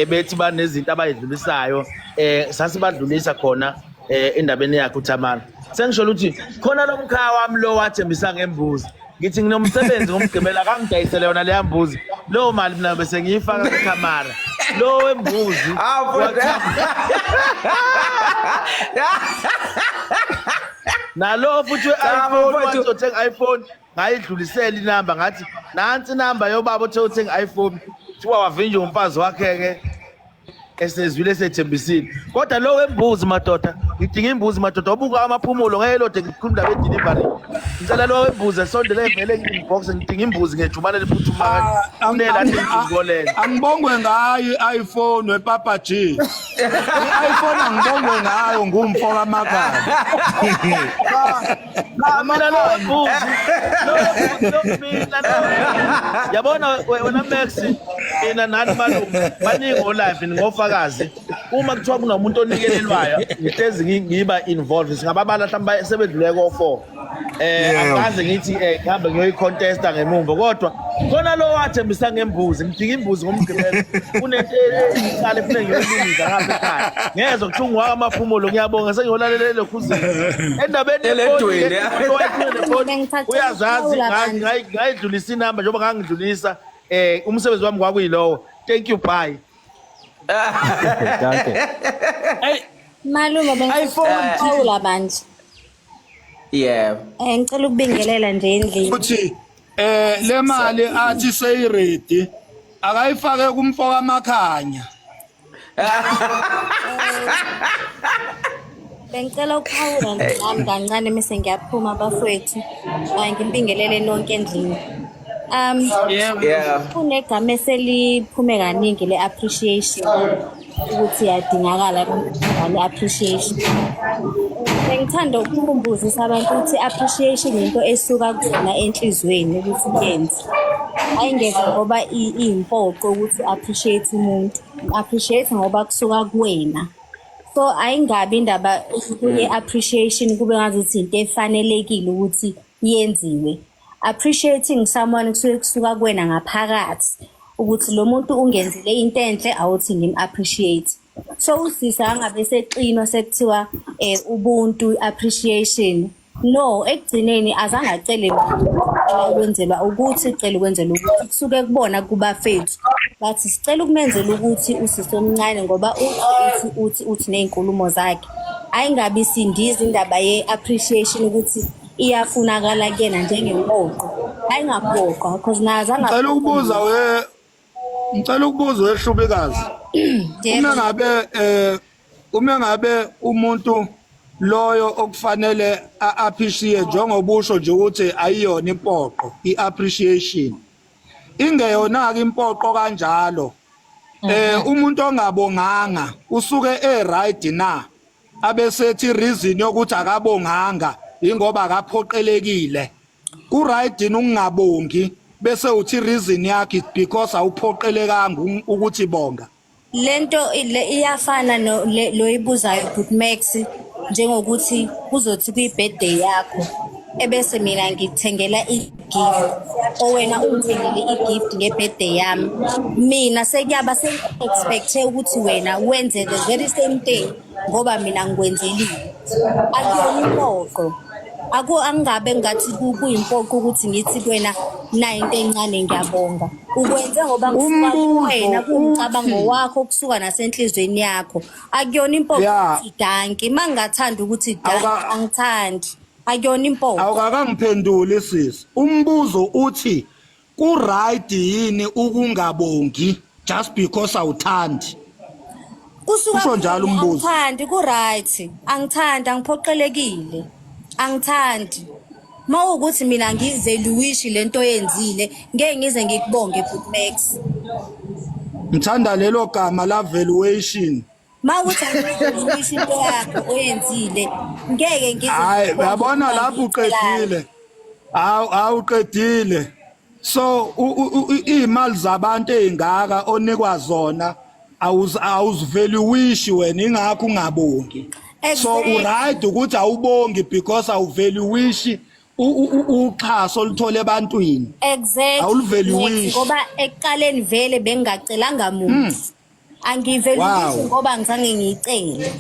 bethi banezinto abayidlulisayo sasibadlulisa khona endabeni yakhe uThamara sengisho ukuthi khona lo mkhaya wami lo wathembisa ngembuzi ngithi nginomsebenzi ngomgqibela akangidayisele yona leya mbuzi leyo mali mina bese ngiyifaka kuThamara lo wembuzi Ah, mfowethu. nalo futhi Cha, we-iPhone mfowethu. wathi uthenga iPhone ngayidlulisela inamba ngathi nansi inamba yobaba othe uthenga iPhone kuthiwa wavinjwa umfazi wakhe ke Esezwile esethembisile. Kodwa lo wembuzi madoda, ngidinga imbuzi madoda, obuka amaphumulo ngeke lode ngikhuluma indaba ye-delivery. Ngicela lo wembuzi esondele vele inbox ngidinga imbuzi ngejubane eliphuthumayo. Kunela nje Angibongwe ngayo i-iPhone wePapa G. I-iPhone angibongwe ngayo ngumfo kaMakhanya. Mina lo wembuzi, lo wembuzi mina lo. Yabona wena Max, mina nani malume baningi olive ningofakazi. Uma kuthiwa kunomuntu onikelelwayo, ngihlezi ngiba involved. Singababala mhlawumbe sebedlule ko-4. Angikaze ngithi ngihambe ngiyoyi-contesta ngemumva kodwa khona lo wathembisa ngembuzi ngidinga imbuzi ngomgqibelo kunento icala efuna ngiyoyilungisa ngapha ekhaya ngezwa kuthiwa ngiwaka amaphumulo ngiyabonga sengiyolalela elokhuzini endabeni Eledweni. yefoni uyazazi ngayidlulisa inamba njengoba ngangidlulisa umsebenzi wami kwakuyilowo. Thank you, bye. Danke. Malume bengifuna bandla. Yebo. Ngicela ukubingelela nje endlini. Futhi le mali athi seyiready akayifake kumfo kaMakhanya. Bengicela ukuphawula nje nami kancane mese ngiyaphuma bafowethu. Ngibingelele nonke endlini. Yeah. Kunegama eseliphume kaningi le appreciation ukuthi iyadingakala le appreciation. Bengithanda ukukhumbuzisa abantu ukuthi appreciation into esuka kuzona enhliziyweni ukuthi yenze. Ayingeke ngoba iyimpoqo ukuthi appreciate umuntu. Appreciate ngoba kusuka kuwena. So ayingabi indaba ye-appreciation kube ngazuthi into efanelekile ukuthi yenziwe. Appreciating someone kusuke kusuka kuwena ngaphakathi ukuthi lo muntu ungenzele into enhle awuthi ngim-appreciate. So usisi angabe sexinwa sekuthiwa ubuntu appreciation. No, ekugcineni azange acele ukwenzelwa ukuthi ucela ukwenzelwa ukuthi kusuke kubona kubafethu bathi sicela ukumenzela ukuthi usisi omncane ngoba uthi uthi uthi ney'nkulumo zakhe. Ayingabi sindiza indaba ye-appreciation ukuthi iyafunakala kuyena njengempoqo. Ayingaphoqwa because nazo Ngicela ukubuza we ngicela ukubuza wehlubikazi. Uma ngabe uma ngabe umuntu loyo okufanele a-appreciate njengobusho nje ukuthi ayiyona impoqo i-appreciation ingeyona ke impoqo kanjalo umuntu ongabonganga usuke e right na abesethi reason yokuthi akabonganga ingoba akaphoqelekile ku right ukungabongi bese uthi reason yakhe because awuphoqelekanga ukuthi bonga. Lento le iyafana no loyibuzayo Good Max njengokuthi kuzothi kwi-birthday yakho ebese mina ngikuthengela i-gift owena ungithengele i-gift nge-birthday yami, mina sekuyaba seng-expecte ukuthi wena wenze the very same thing ngoba mina ngikwenzelile. Akuyona impoqo, aku angingabe ngathi kuyimpoqo ukuthi ngithi kuwena nayi into encane ngiyabonga. Ukwenze ngoba kusuka kuwena kuwumcabango wakho kusuka nasenhliziyweni yakho. Akuyona impoqo ukuthi danki, uma ngingathanda ukuthi danki angithandi. Akuyona impoqo. Awukakangiphenduli sisi. Umbuzo uthi ku right yini ukungabongi just because awuthandi? Kusuka Usho njalo umbuzo. Angithandi ku right. Angithandi, angiphoqelekile. Angithandi. Mawukuthi mina ngivalueishi lento oyenzile, ngeke ngize ngikubonge Bhut Max. Ngithanda lelo gama la valuation. Mawukuthi angivalueishi into yakho oyenzile, ngeke ngize. Hayi, uyabona lapho uqedile. Awu awuqedile. So imali zabantu ezingaka onikwa zona awuzivalueishi wena ingakho ungabongi. So uright ukuthi awubongi because awuvalueishi uxhaso oluthole ebantwini. Exactly. Awulivalueishi. Ngoba ekuqaleni vele bengingacelanga muntu. Angivalueishi ngoba ngizange ngiyicele.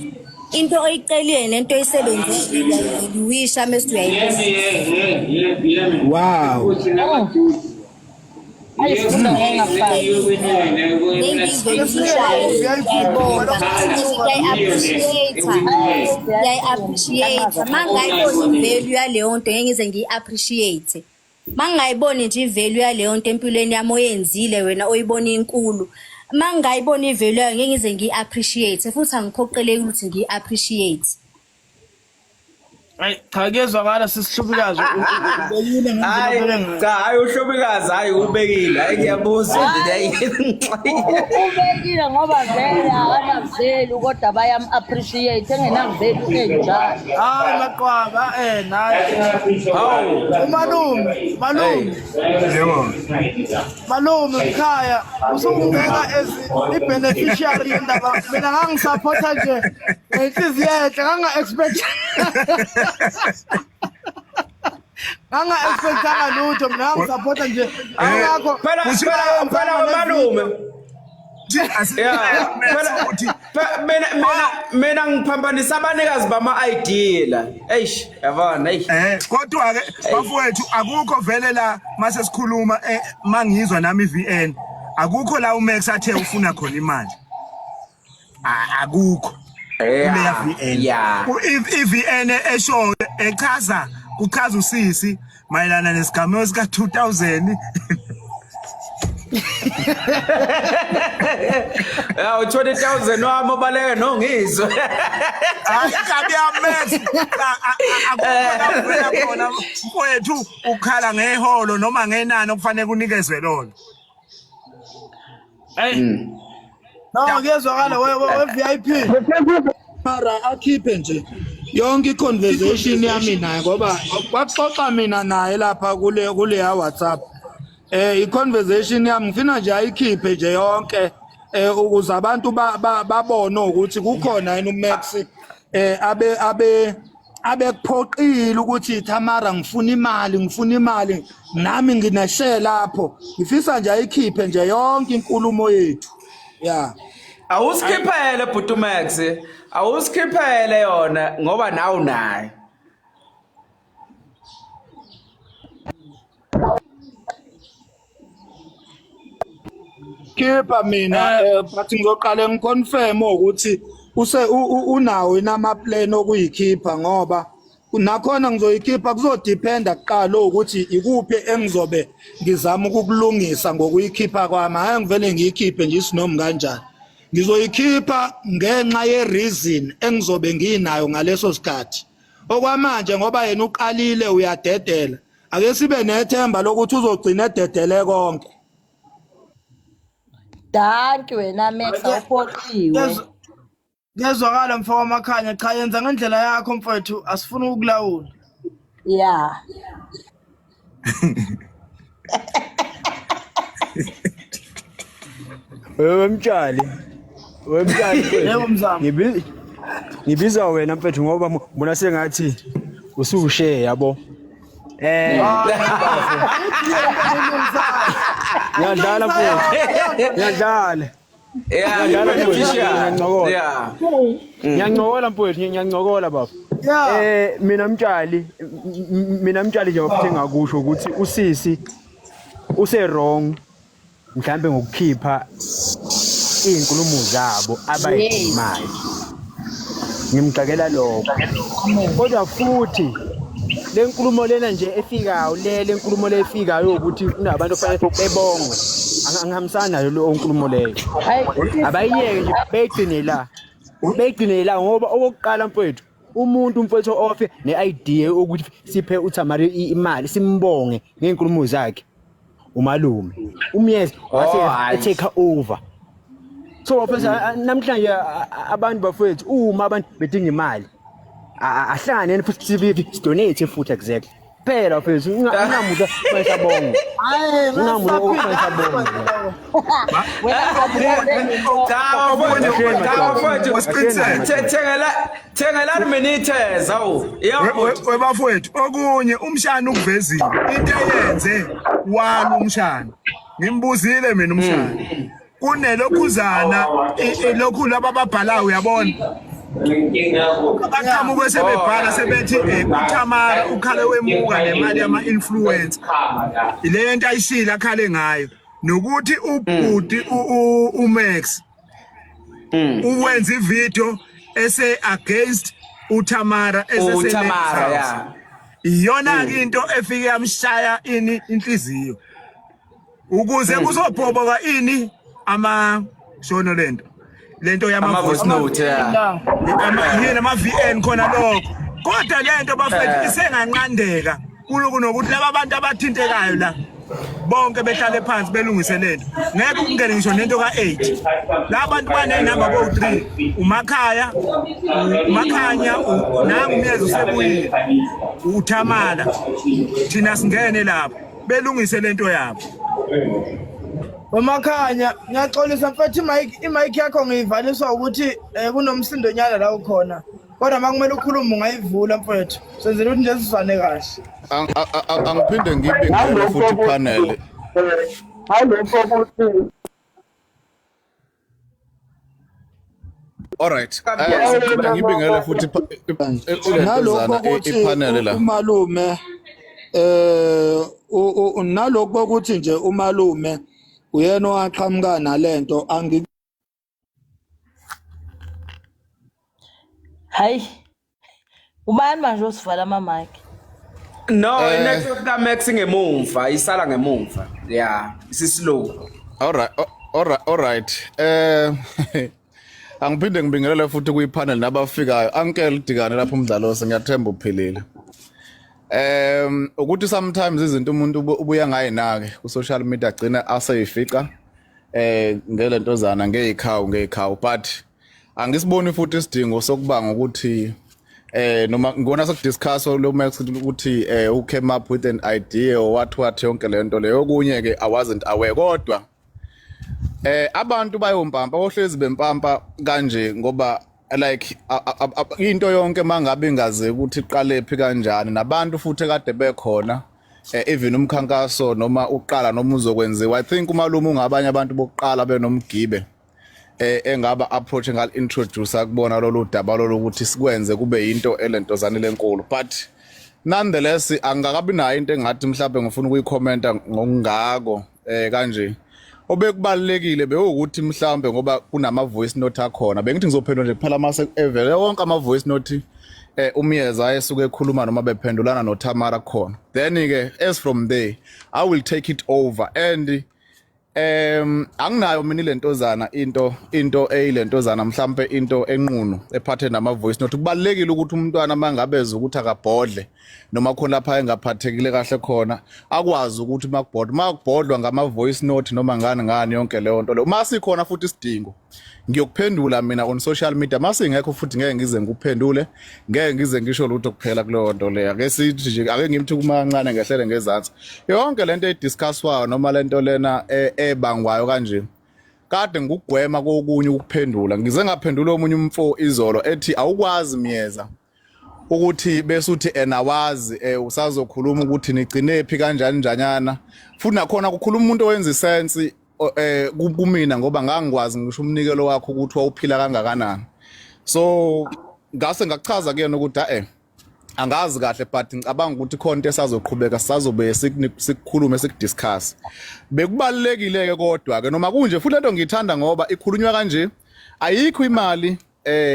Into oyicelile nento oyisebenzisile uyayivaluisha mase uyayibona. Wow. Ngiyayi-appreciate uma ngingayiboni i-value yaleyo nto ngeke ngize ngiyi-appreciate. Uma ngingayiboni nje i-value yaleyo nto empilweni yami oyenzile wena oyibona inkulu, Uma ngingayibona i-value yayo ngeke ngize ngiyi-appreciate futhi angiphoqeleki ukuthi ngiyi-appreciate. Ayi cha kuyezwakala sisihlubikazi ubekile ngendlela Hayi obeke ngayo. cha hayi uhlobikazi hayi ubekile hayi ngiyabuzwa nje hayi. Ubekile ngoba vele akanavelu kodwa bayam-appreciate engenavelu enjalo. Hayi maqwaba eh nayi. Hawu. Umalume, malume. Yebo. Malume mkhaya usungibeka as i-beneficiary yendaba mina ngangisupporta nje ngenhliziyo enhle nganga-expect nganga-expectanga lutho mina ngangisupporta nje angakho Phela phela phela malume. Yeah, phela mina mina mina ngiphambanisa abanikazi bama ID la. Eish, yabona eish. Eh kodwa ke bafowethu akukho vele la mase sikhuluma eh, mangizwa nami iVN akukho la uMax athe ufuna khona imali. Akukho. Kuleya VN. Yeah. I-VN esho echaza kuchaza usisi mayelana nesigameko sika 2000 Ya u20000 wami obaleke nongizwe. Hayi kabi yaMax akukho la uvela khona mfowethu ukhala ngeholo noma ngenani okufanele kunikezwe lona. Hey. No kuyezwakala we we VIP. Mara akhiphe nje yonke i-conversation yami naye ngoba kwaxoxa mina naye lapha kule kuleya WhatsApp. Eh i-conversation yami ngifuna nje ayikhiphe nje yonke eh ukuze abantu babone ukuthi kukhona yini uMax eh abe abe abekuphoqile ukuthi Tamara ngifuna imali ngifuna imali nami ngineshare lapho ngifisa nje ayikhiphe nje yonke inkulumo yethu ya Awusikhiphele bhuti Max. Awusikhiphele yona ngoba nawe unayo. Khipha mina but ngizoqale ngiconfirm ukuthi use unawo inama plan okuyikhipha ngoba nakhona ngizoyikhipha kuzodependa kuqala ukuthi ikuphi engizobe ngizama ukukulungisa ngokuyikhipha kwami hayi ngivele ngiyikhiphe nje isinomi kanjani ngizoyikhipha ngenxa ye reason engizobe nginayo ngaleso sikhathi okwamanje ngoba yena uqalile uyadedela ake sibe nethemba lokuthi uzogcina ededele konke. Danki wena Max awuphoqiwe. Kuyezwakala mfo wamakhanya cha yenza ngendlela yakho mfowethu asifuni ukukulawula. Yeah. Wemtshali. Wemtshali. Yebo mzamo. Ngibiza wena mfethu ngoba mbona sengathi usuwushe yabo. Eh. Ngiyadlala mfethu. Ngiyadlala. Yeah, Ngiyadlala mfethu. beneficial. Ngiyancokola. Yeah. Ngiyancokola mfethu, ngiyancokola baba. Eh mina mtshali, mina mtshali nje bafethu engakusho ukuthi usisi use wrong mhlambe ngokukhipha izinkulumo zabo abayikhulumayo. Ngimgxekela lokho. Kodwa futhi le nkulumo lena nje efikayo le le nkulumo le efikayo ukuthi kunabantu ofanele bebongwe. Angihambisani nayo leyo nkulumo leyo. Abayiyeke nje beyigcine la. Beyigcine la ngoba okokuqala mfowethu umuntu mfowethu ofe ne-idea ukuthi siphe uThamari imali simbonge ngey'nkulumo zakhe umalume umyezi wase Oh, hhayi. etake over so bafethu namhlanje abantu bafethu uma abantu bedinga imali ahlanganeni futhi sidonate futhi exactly phela bafethu ungamuka kufanele Hayi, ungamuka kufanele sabonge Cha bafowethu, cha bafowethu. Thengelani mina itheza awu. Yabhuti. Webafowethu okunye umshana ukuvezile into eyenze wami umshana ngimbuzile mina umshana kunelokhuzana lokhu laba ababhalayo uyabona abaqhamuke sebebhala sebethi uThamara ukhale wemuka nemali yama-influencer ile nto ayishile akhale ngayo nokuthi ubhuti uMax uwenza ivideo ese against uThamara uThamara yeah iyona ke into efike yamshaya ini inhliziyo ukuze kuzobhoboka ini ama Shono lento. Lento yama Ama voice note, yeah. Ama yini ama VN khona lokho. Kodwa lento bafethu isenganqandeka kuloku nokuthi laba bantu abathintekayo la bonke behlale phansi belungise lento. Ngeke kungene ngisho nento ka8. La bantu banenamba bo3 uMakhaya, uMakhanya, nangu uMyeza usebuyile. uThamala. Thina singene lapho belungise lento yabo. Umakhanya, ngiyaxolisa mfethu imic imic yakho ngiyivaliswa ukuthi eh, kunomsindo nyana la ukhona. Kodwa makumele ukhulume ungayivula mfethu. Senzela ukuthi nje sizwane kahle. Angiphinde ngibingelele futhi panel. Ngalokho ukuthi All right. Eh ngibingelele futhi nalokho ukuthi ipanel la. umalume eh nalokho ukuthi nje umalume uyena owaqhamuka nalento angi Hayi. Ubani manje osivala ama mic? No, i-network kaMax ingemumva, isala ngemumva. Yeah, isislow. All right. All right, all right. Angiphinde ngibingelele futhi kuyipanel nabafikayo. Uncle Dikane lapho umdlalose ngiyathemba uphilile. Ukuthi sometimes izinto umuntu ubuya ngayinake ku social media agcina aseyifica ngelentozana ngeyikhawu ngeyikhawu, but angisiboni futhi isidingo sokubanga ukuthi noma ngibona sekudiscuss lo Max ukuthi who came up with an idea or what yonke lento leyo. Okunye ke I wasn't aware, kodwa abantu bayompampa, ohlezi bempampa kanje ngoba like into yonke mangabe ingaze ukuthi iqale phi kanjani, nabantu futhi ekade bekhona, even umkhankaso noma uqala noma uzokwenziwa, I think umalume ungabanye abantu bokuqala benomgibe engaba approach engal introduce kubona lolu daba lolu ukuthi sikwenze kube into elentozane lenkulu. But nonetheless angakabi nayo into engathi mhlawumbe ngifuna ukuyikhomenta ngokungako kanje. Obekubalekile bewukuthi mhlawumbe ngoba kunama voice note akhona, bengithi ngizophendula nje kuphela mase evele wonke ama voice note uMyeza esuke ekhuluma noma bephendulana noThamara khona, then ke as from there I will take it over. And anginayo mina lentozana into eyilentozana mhlambe into enqunu ephathe nama voice note. Kubalekile ukuthi umntwana mangabe ezwa ukuthi akabhodle noma khona lapha engaphathekile kahle khona, akwazi ukuthi makubhodwa makubhodlwa ngama voice note noma ngani ngani yonke leyo nto leyo. Masikhona futhi isidingo ngiyokuphendula mina on social media, masingekho futhi ngeke ngize ngikuphendule, ngeke ngize ngisho lutho kuphela kuleyo nto leyo. Ake sithi nje ake ngimthi kuma kancane ngehlele ngezansi yonke lento ediscusswayo noma lento lena ebangwayo kanje. Kade ngikugwema kokunye ukuphendula, ngize ngaphendula omunye umfo izolo ethi awukwazi Myeza ukuthi bese uthi enawazi usazokhuluma ukuthi nigcine phi kanjani njanyana, futhi nakhona kukhuluma umuntu owenza isense kumina ngoba ngangikwazi ngisho umnikelo wakho ukuthi wawuphila kangakanani. So ngase ngakuchaza kuyena ukuthi angazi kahle, but ngicabanga ukuthi khona into esazoqhubeka sisazobe sikukhulume sikudiscuss. Bekubalekile ke kodwa ke noma kunje futhi lento ngiyithanda ngoba ikhulunywa kanje, ayikho imali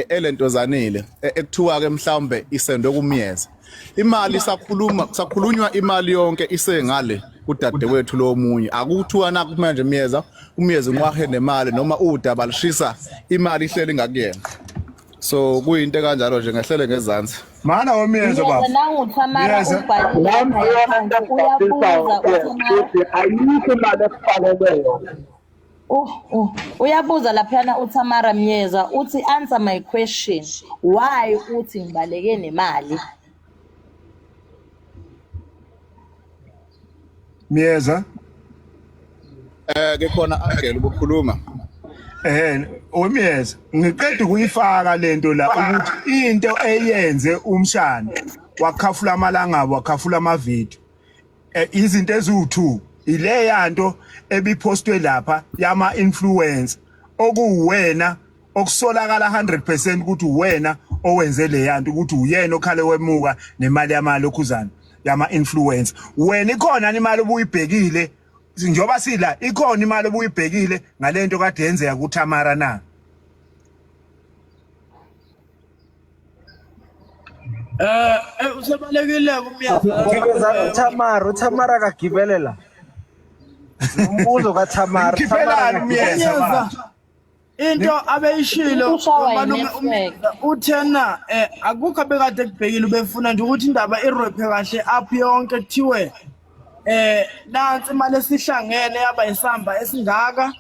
elentozanile ekuthiwa ke mhlawumbe isendwe kuMyeza. Imali sakhuluma sakhulunywa imali yonke isengale kudadewethu lo munye, akuthiwa nakho manje Myeza uMyeza unqwahe nemali noma udaba lishisa imali ihleli ngakuyena. So kuyinto kanjalo nje, ngehlele ngezansi. Mana wemiyeza baba. Nangu Thamara Myeza. ubhalile Nami iyona into uyabuza engijabulisayo uThamara. ukuthi ayikho imali ekufanele yona. Uyabuza laphayana uThamara Myeza uthi answer my question, why uthi ngibaleke nemali? Myeza. Ke khona Angel ubukhuluma. Wemiyeza ngiqeda ukuyifaka lento la ukuthi into eyenze umshana wakhafula amalangabu wakhafula amavidiyo izinto eziwu2 ile yanto ebipostwe lapha yama influencer okuwena okusolakala 100% ukuthi uwena owenze le yanto, ukuthi uyena okhale wemuka nemali yamalokhuzana yama influencer. Wena ikhona imali obuyibhekile njengoba sila, ikhona imali obuyibhekile ngalento kade yenzeka kuThamara na? Usebalekile kumyeza. Thamara, uThamara akagibelela. Umbuzo kaThamara. Ngikhiphelani umyeza manje? Into abeyishilo Ushawa umalume yi-network. uMiza uthena akukho abekade kubhekile, ubefuna nje ukuthi indaba irephe kahle up yonke, kuthiwe nansi imali esihlangene yaba isamba esingaka,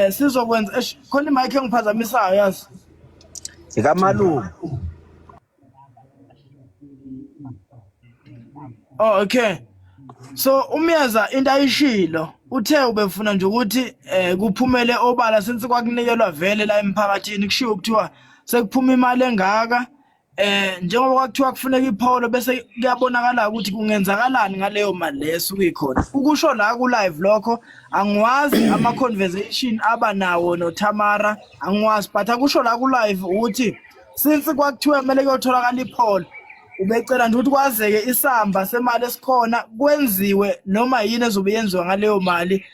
sizokwenza eish, khona imic engiphazamisayo yazi. Sikamalume. Oh, okay. So uMyeza into ayishilo uthe ubefuna nje ukuthi kuphumele obala since kwakunikelwa vele la emphakathini, kushiwo kuthiwa sekuphuma imali engaka, njengoba kwakuthiwa kufuneka ipholo, bese kuyabonakala ukuthi kungenzakalani ngaleyo mali leyo esuke ikhona. Ukusho la ku live lokho angiwazi ama conversation aba nawo noTamara, angiwazi, but akusho la ku live ukuthi since kwakuthiwa kumele kuyotholakala ipholo, ubecela nje ukuthi kwazeke isamba semali esikhona, kwenziwe noma yini ezobe yenziwa ngaleyo mali,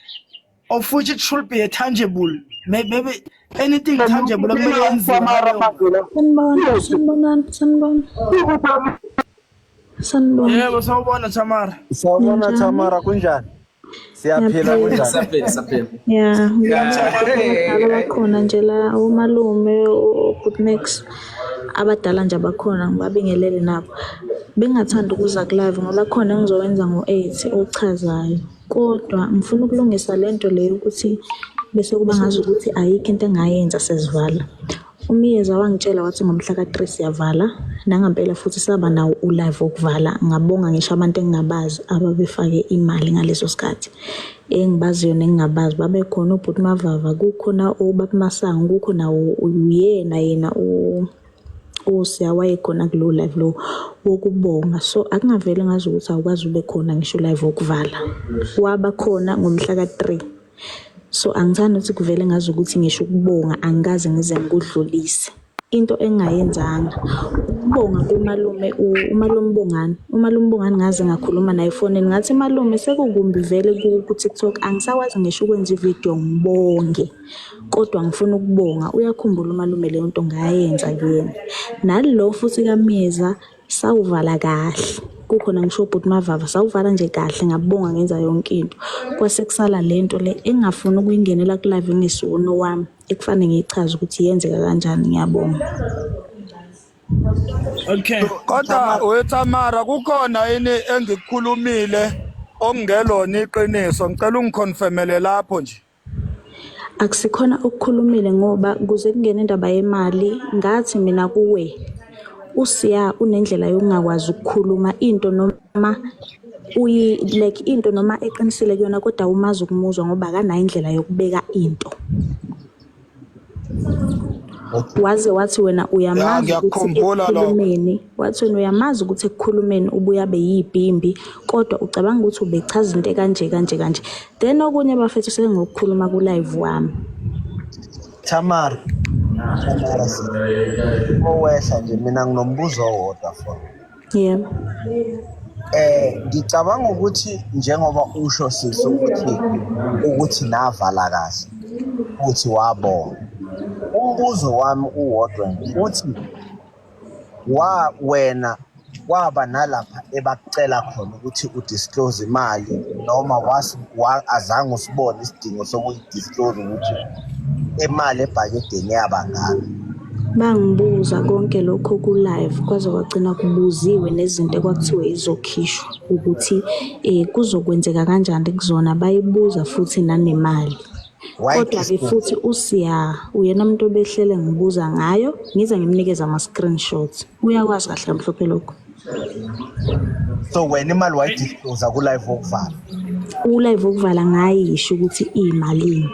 of which it should be a tangible, maybe anything tangible okumele yenziwe ngaleyo mali. Sanibona, sanibonani, sanibona. Sanibona. Yebo, sawubona Tamara. Sawubona Ninjani? Tamara, kunjani? Siyaphila, Ngiyaphila. kunjani? Saphila, saphila. Ya, Yeah. abadala bakhona nje la, omalume, oBhut Max, abadala nje abakhona, ngibabingelele nabo. Bengingathanda ukuza ku-live ngoba khona engizowenza ngo-8 ochazayo. Kodwa ngifuna ukulungisa lento le yokuthi bese kuba ngazukuthi ayikho into engayenza sesivala. UMiyeza wangitshela wathi ngomhla ka-3 siyavala, nangampela futhi saba nawo u-live wokuvala. Ngabonga ngisho abantu engingabazi ababefake imali ngaleso sikhathi, engibaziyo nengingabazi babekhona, uBhuti Mavava, kukhona ubaba Masango, kukhona uyena yena uSiya wayekhona kulo live lo wokubonga. So akungavele ngazi ukuthi awukwazi ube khona ngisho live wokuvala, waba khona ngomhla ka-3. So angithandi ukuthi kuvele ngazi ukuthi ngisho ukubonga angikaze ngize ngikudlulise. Into engingayenzanga ukubonga kumalume, umalume Bongani, umalume Bongani ngaze ngakhuluma naye efonini, ngathi malume sekukumbi vele ku-TikTok, angisakwazi ngisho ukwenza ividiyo ngibonge, kodwa ngifuna ukubonga. Uyakhumbula umalume leyo nto ngayenza kuyena. Nalo futhi kaMyeza sawuvala kahle, kukhona ngisho ubhuti Mavava, sawuvala nje kahle, ngabonga ngenza yonke into. Kwase kusala lento le engingafuni ukuyingenela ku-live engesiwono wami, ekufanele ngiyichaze ukuthi yenzeka kanjani. Ngiyabonga. Okay. Kodwa weTamara, kukhona yini engikukhulumile okungelona iqiniso? Ngicela ungiconfirmele lapho nje. Akusikhona okukhulumile, ngoba kuze kungene indaba yemali ngathi mina kuwe uSiya unendlela yokungakwazi ukukhuluma into noma uyi like into noma eqinisile kuyona, kodwa umazi ukumuzwa ngoba akanayo indlela yokubeka into. Waze wathi wena Ya, uyamazi ukuthi ngiyakukhumbula lokho. ekukhulumeni, wathi wena uyamazi ukuthi ekukhulumeni ubuya beyibhimbi, kodwa ucabanga ukuthi ubechaza into kanje kanje kanje. Then okunye bafethu sengokukhuluma ku live wami. Tamara, Tamara sisi. Owehla nje mina nginombuzo owodwa for. Yebo. Ngicabanga ukuthi njengoba usho sisi ukuthi navala kahle futhi wabonga. Umbuzo wami uwodwa nje uthi wa wena kwaba nalapha ebakucela khona ukuthi udisclose imali, noma azange usibone isidingo sokuyidisclose ukuthi imali ebhakedeni yaba ngaka? Bangibuza konke lokho ku-live, kwaze kwagcina kubuziwe nezinto ekwakuthiwe izokhishwa ukuthi kuzokwenzeka kanjani kuzona, bayibuza futhi nanemali. Kodwa-ke futhi uSiya uyena umuntu obehlele ngibuza ngayo, ngize ngimnikeze ama-screenshots. Uyakwazi kahle kamhlophe lokho. So wena imali wayidisclose ku-live wokuvala? U-live wokuvala ngayisho ukuthi iyimalini.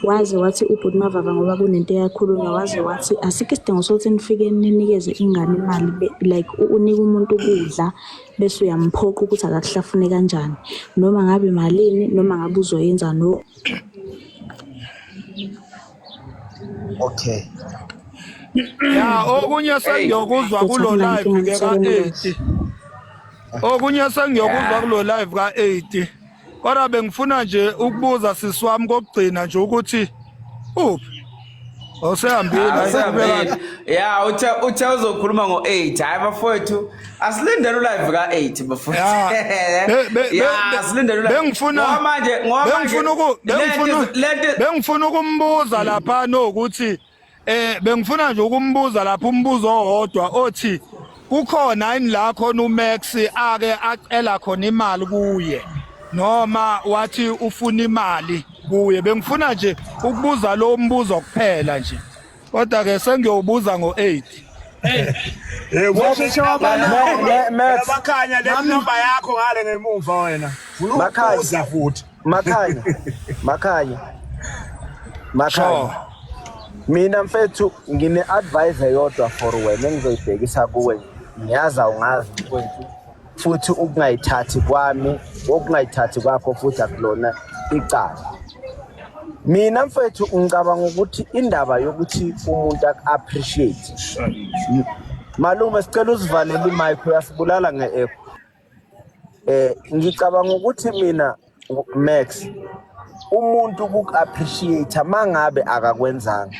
Waze wathi ubhuti Mavava, ngoba kunento eyakhulunywa, waze wathi asikho isidingo sokuthi nifike ninikeze ingane imali, like unike umuntu ukudla bese uyamphoqa ukuthi akakuhlafune kanjani, noma ngabe malini, noma ngabe uzoyenza no. Okay. Ya, okunye sengiyokuzwa kulo live ke ka-8. Okunye sengiyokuzwa kulo live ka-8. Kodwa bengifuna nje ukubuza sisi wami kokugcina nje ukuthi uphi? Osehambile. Asehambile. Ya, uthe uzokhuluma ngo8. Hayi bafowethu, asilindele ulive ka8 bafowethu. Ya, asilindele ulive. Bengifuna Ngoba manje ngoba manje bengifuna uku bengifuna lento bengifuna ukumbuza lapha nokuthi bengifuna nje ukumbuza lapha umbuzo owodwa othi kukhona yini la khona uMax ake acela khona imali kuye noma wathi ufuna imali kuye. Bengifuna nje ukubuza lo mbuzo kuphela nje, kodwa ke sengiyowubuza ngo8. Washeshe Max. Makhanya, le number yakho ngale ngemuva wena. Makhanya. Uza futhi. Makhanya, Makhanya, Makhanya, mina mfethu ngine advice eyodwa for wena engizoyibhekisa kuwe. Ngiyazi awungazi mfethu, futhi ukungayithathi kwami, ukungayithathi kwakho futhi akulona icala. Mina mfethu ngicabanga ukuthi indaba yokuthi umuntu aku-appreciate, malume, sicela usivalele imic, uyasibulala nge-echo. Ngicabanga ukuthi mina, Max, umuntu uku-appreciate mangabe akakwenzanga,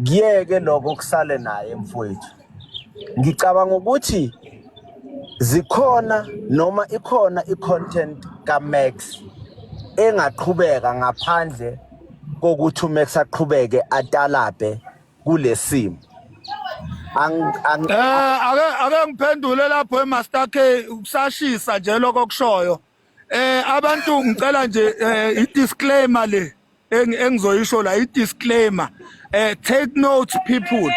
kuyeke lokho kusale naye mfowethu. Ngicabanga ukuthi zikhona noma ikhona i-content kaMax engaqhubeka ngaphandle kokuthi uMax aqhubeke atalabhe kulesimo. Ake ngiphendule lapho eMaster K, kusashisa nje lokho kushoyo. Abantu, ngicela nje i-disclaimer le engizoyisho la, i-disclaimer. Take note people.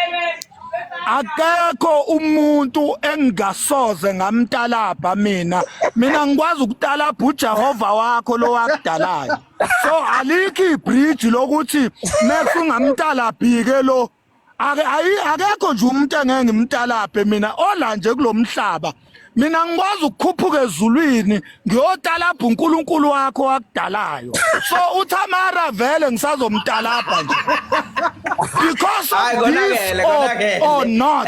Akekho umuntu engingasoze ngamtalabha mina. Mina ngikwazi ukutalabha uJehova wakho lo wakudalayo. So alikho ibridge lokuthi Max ungamtalabhike lo. Ake ayi, akekho nje umuntu engeke ngimtalabhe mina ola nje kulomhlaba. Mina ngikwazi ukukhuphuka ezulwini ngiyotalabha uNkulunkulu wakho wakudalayo. So uThamara vele ngisazomtalabha nje because of Hayi, this konakele, konakele. or not.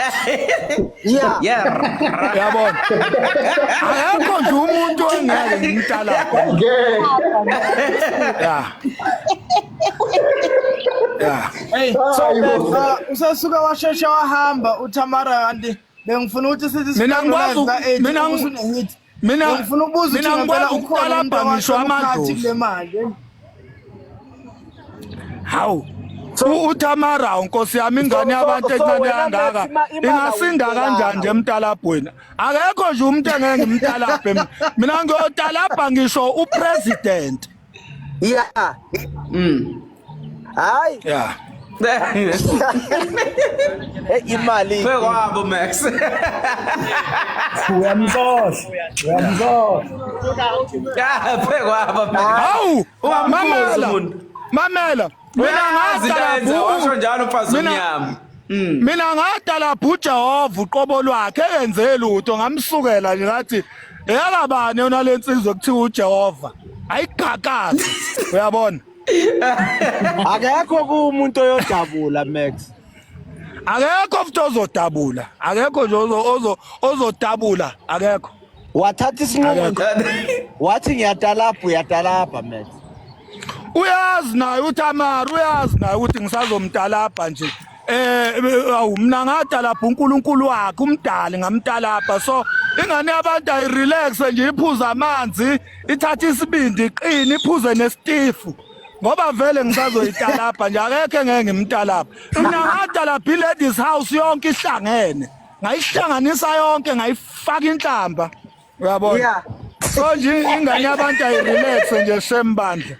Yabona, akekho nje umuntu engeke ngimtalabhe. Yeah. Hey, So, usesuka washesha wahamba uThamara, kanti bengifuna ukuthi sithi Mina ngikwazi ngifuna ukubuza mina ukuthi ngempela ngikwazi ukhona umuntu ukutalabha ngisho owashona amadlozi. kule mali. Hawu, uThamara, unkosi yami, ingane yabantu so encane wena kangaka Max, imali ingasinda kanjani nje emtalabhweni? Akekho nje umuntu engeke ngimtalabhe mina. Mina ngiyotalabha ngisho upresident. Yeah. Hayi. Yeah. Hey, imali. Phekwabo Max. Uyamxosha, uyamxosha. Ya, phekwabo Max. Hawu, Ungambuzi mamela. umuntu. Mamela. Mina Uyazi into ayenzayo, ngatalabha washo njalo umfazi Mina- omnyama. Mina ngadalabha uJehova uqobo lwakhe engenze lutho, ngamsukela nje ngathi eyakabani yona lensizwe kuthiwa uJehova ayigagazi, uyabona. Akekho kumuntu oyodabula, Max. Akekho futhi ozodabula, akekho nje ozodabula, akekho. Wathatha isinqumo Akekho. wathi ngiyatalabha, uyatalabha, Max. Uyazi naye uThamara, uyazi naye ukuthi ngisazomtalabha nje. Awu, mina ngadalabha uNkulunkulu wakhe umdali, ngamtalabha. So ingane yabantu ayirelax nje, iphuza amanzi, ithatha isibindi, iqine, iphuze nesitifu, ngoba vele ngisazoyitalabha nje. Akekho engeke ngimtalabha. Mina ngadalabha i-ladies house yonke ihlangene, ngayihlanganisa yonke, ngayifaka inhlamba, uyabona. So nje ingane yabantu ayirelax nje, shembandla.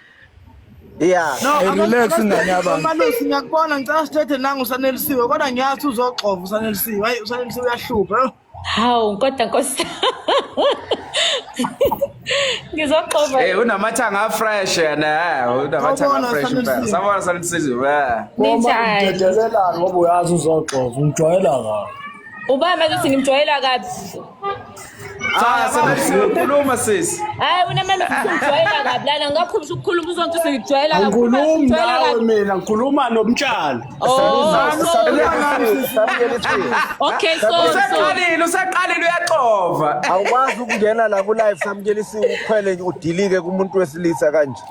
Yeah. No, Ayirelax ingane yabantu. Malusi, ngiyakubona, ngicela sithethe nangu uSanelisiwe, kodwa ngiyazi uzoxova uSanelisiwe. Hayi, uSanelisiwe uyahlupha. Yo. Hawu, kodwa nkosi. Ngizoxova. Unamathanga afresh yena, unamathanga Sawubona, afresh impela. Sanelisiwe. Sawubona Sanelisiwe. Ninjani? Ngidedelelani ngoba uyazi uzoxova, ungijwayela kabi. Ubaba manje uthi ngimjwayela kabi. Cha, Sanelisiwe, khuluma sisi. Hayi wena manje uthi ngijwayela kabi lana, ngakhuluma ukukhuluma uzonto sengijwayela kabi. Angikhulumi Ngijwayela nawe kabi. mina, ngikhuluma nomtshali. Oh, okay, so Usaqalile, usaqalile uyaxova. Awukwazi ukungena la ku live, Samkelisiwe, ukhwele udilike kumuntu wesilisa kanje.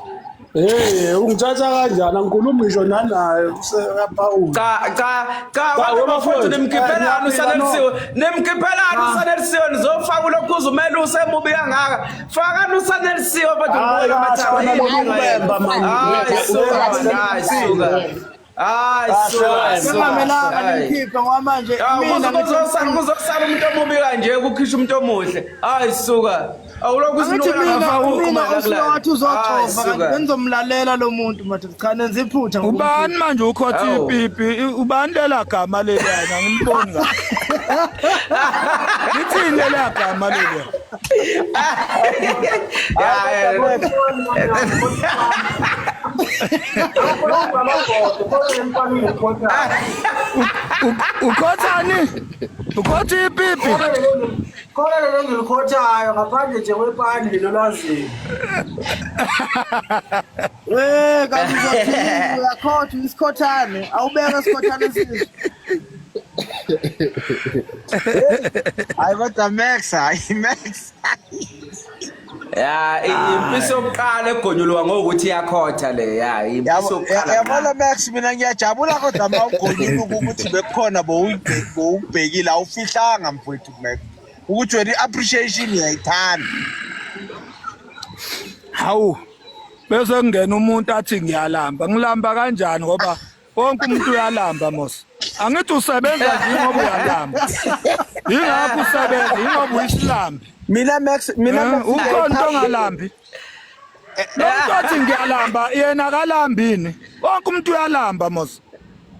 Hey, ungithatha kanjani? Angikhulumi ngisho nanaye useyaphawula. Cha cha cha abantu bafowethu nimkhiphelani usanelisiwe. Nimkhiphelani usanelisiwe nizofaka ulokhuza umele usemubi kangaka. Fakani usanelisiwe mfethu Hayi, ngibona amathanga. kahle, Yini ubemba, man. Hayi suka man, hayi suka. Hayi suka. suka. Sengamelanga Hayi. nimkhiphe ngoba manje Ya, mina kuzosala kuzosala umuntu omubi kanje kukhishwa umuntu omuhle. Hayi suka. Awulokhu Angithi usinukela mina ngafaka mina uqhuma la usuke kulala. wathi Hayi uzoxova kanti suka. benizomlalela lo muntu madoda cha nenza iphutha Ubani manje ukhotha Hawu. ipipi? Ubani lela gama leliyana? Angiliboni kahle. Lithini lela gama leliya? Ya ya. Ukhothani? Ukhotha ipipi? Khona lelo engilikhothayo ngaphandle nje kwepani lelo lwaziyo. Eh kanti uzothini uyakhotha isikhothane awubeka isikhothane sizwe. Hayi kodwa Max, hayi Max. Ya, impisi yokuqala egonyuluka ngokuthi iyakhotha le ya, impisi Yabo yokuqala. yabona Max mina ngiyajabula kodwa mawugonyuluka ukuthi bekukhona bowubhekile awufihlanga mfowethu Max. Ukuthi wena i-appreciation uyayithanda. Hawu. Bese kungena umuntu athi ngiyalamba. Ngilamba kanjani ngoba wonke umuntu uyalamba mos. Angithi usebenza nje ngoba uyalamba. Yingakho usebenza, yingoba uyisilambi. Mina Max, mina Eh, Max ukhona umuntu ongalambi. Lo muntu othi ngiyalamba yena akalambini. Wonke umuntu uyalamba mos.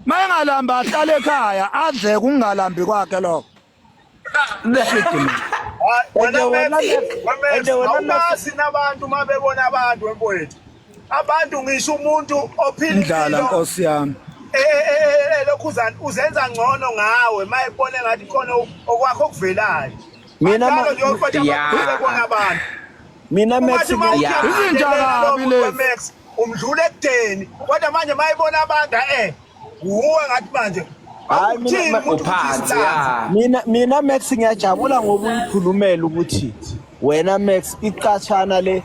Mayengalamba ahlale ekhaya adle kungalambi kwakhe lokho. Shit man. Wena Ende wena Max, Max, Max, ende wena Max. awubazi nabantu uma bebona abantu wemfowethu. Abantu ngisho umuntu ophila Indlala impilo nkosi yami. lokhuzana uzenza ngcono ngawe uma ebona ngathi khona okwakho okuvelayo. Mina Kanjalo nje mfowethu Ya. abantu bebona abantu. Mina Max Ungathi uma Ya. Izinja uthi kabi lezi. Max umdlula ekudeni kodwa manje mayibona abantu wuwe ngathi manje Hayi mina awuthini umuntu ukuthi Uphansi isilazi. ya. mina Max ngiyajabula ngoba uyikhulumela ukuthi wena Max iqatshana le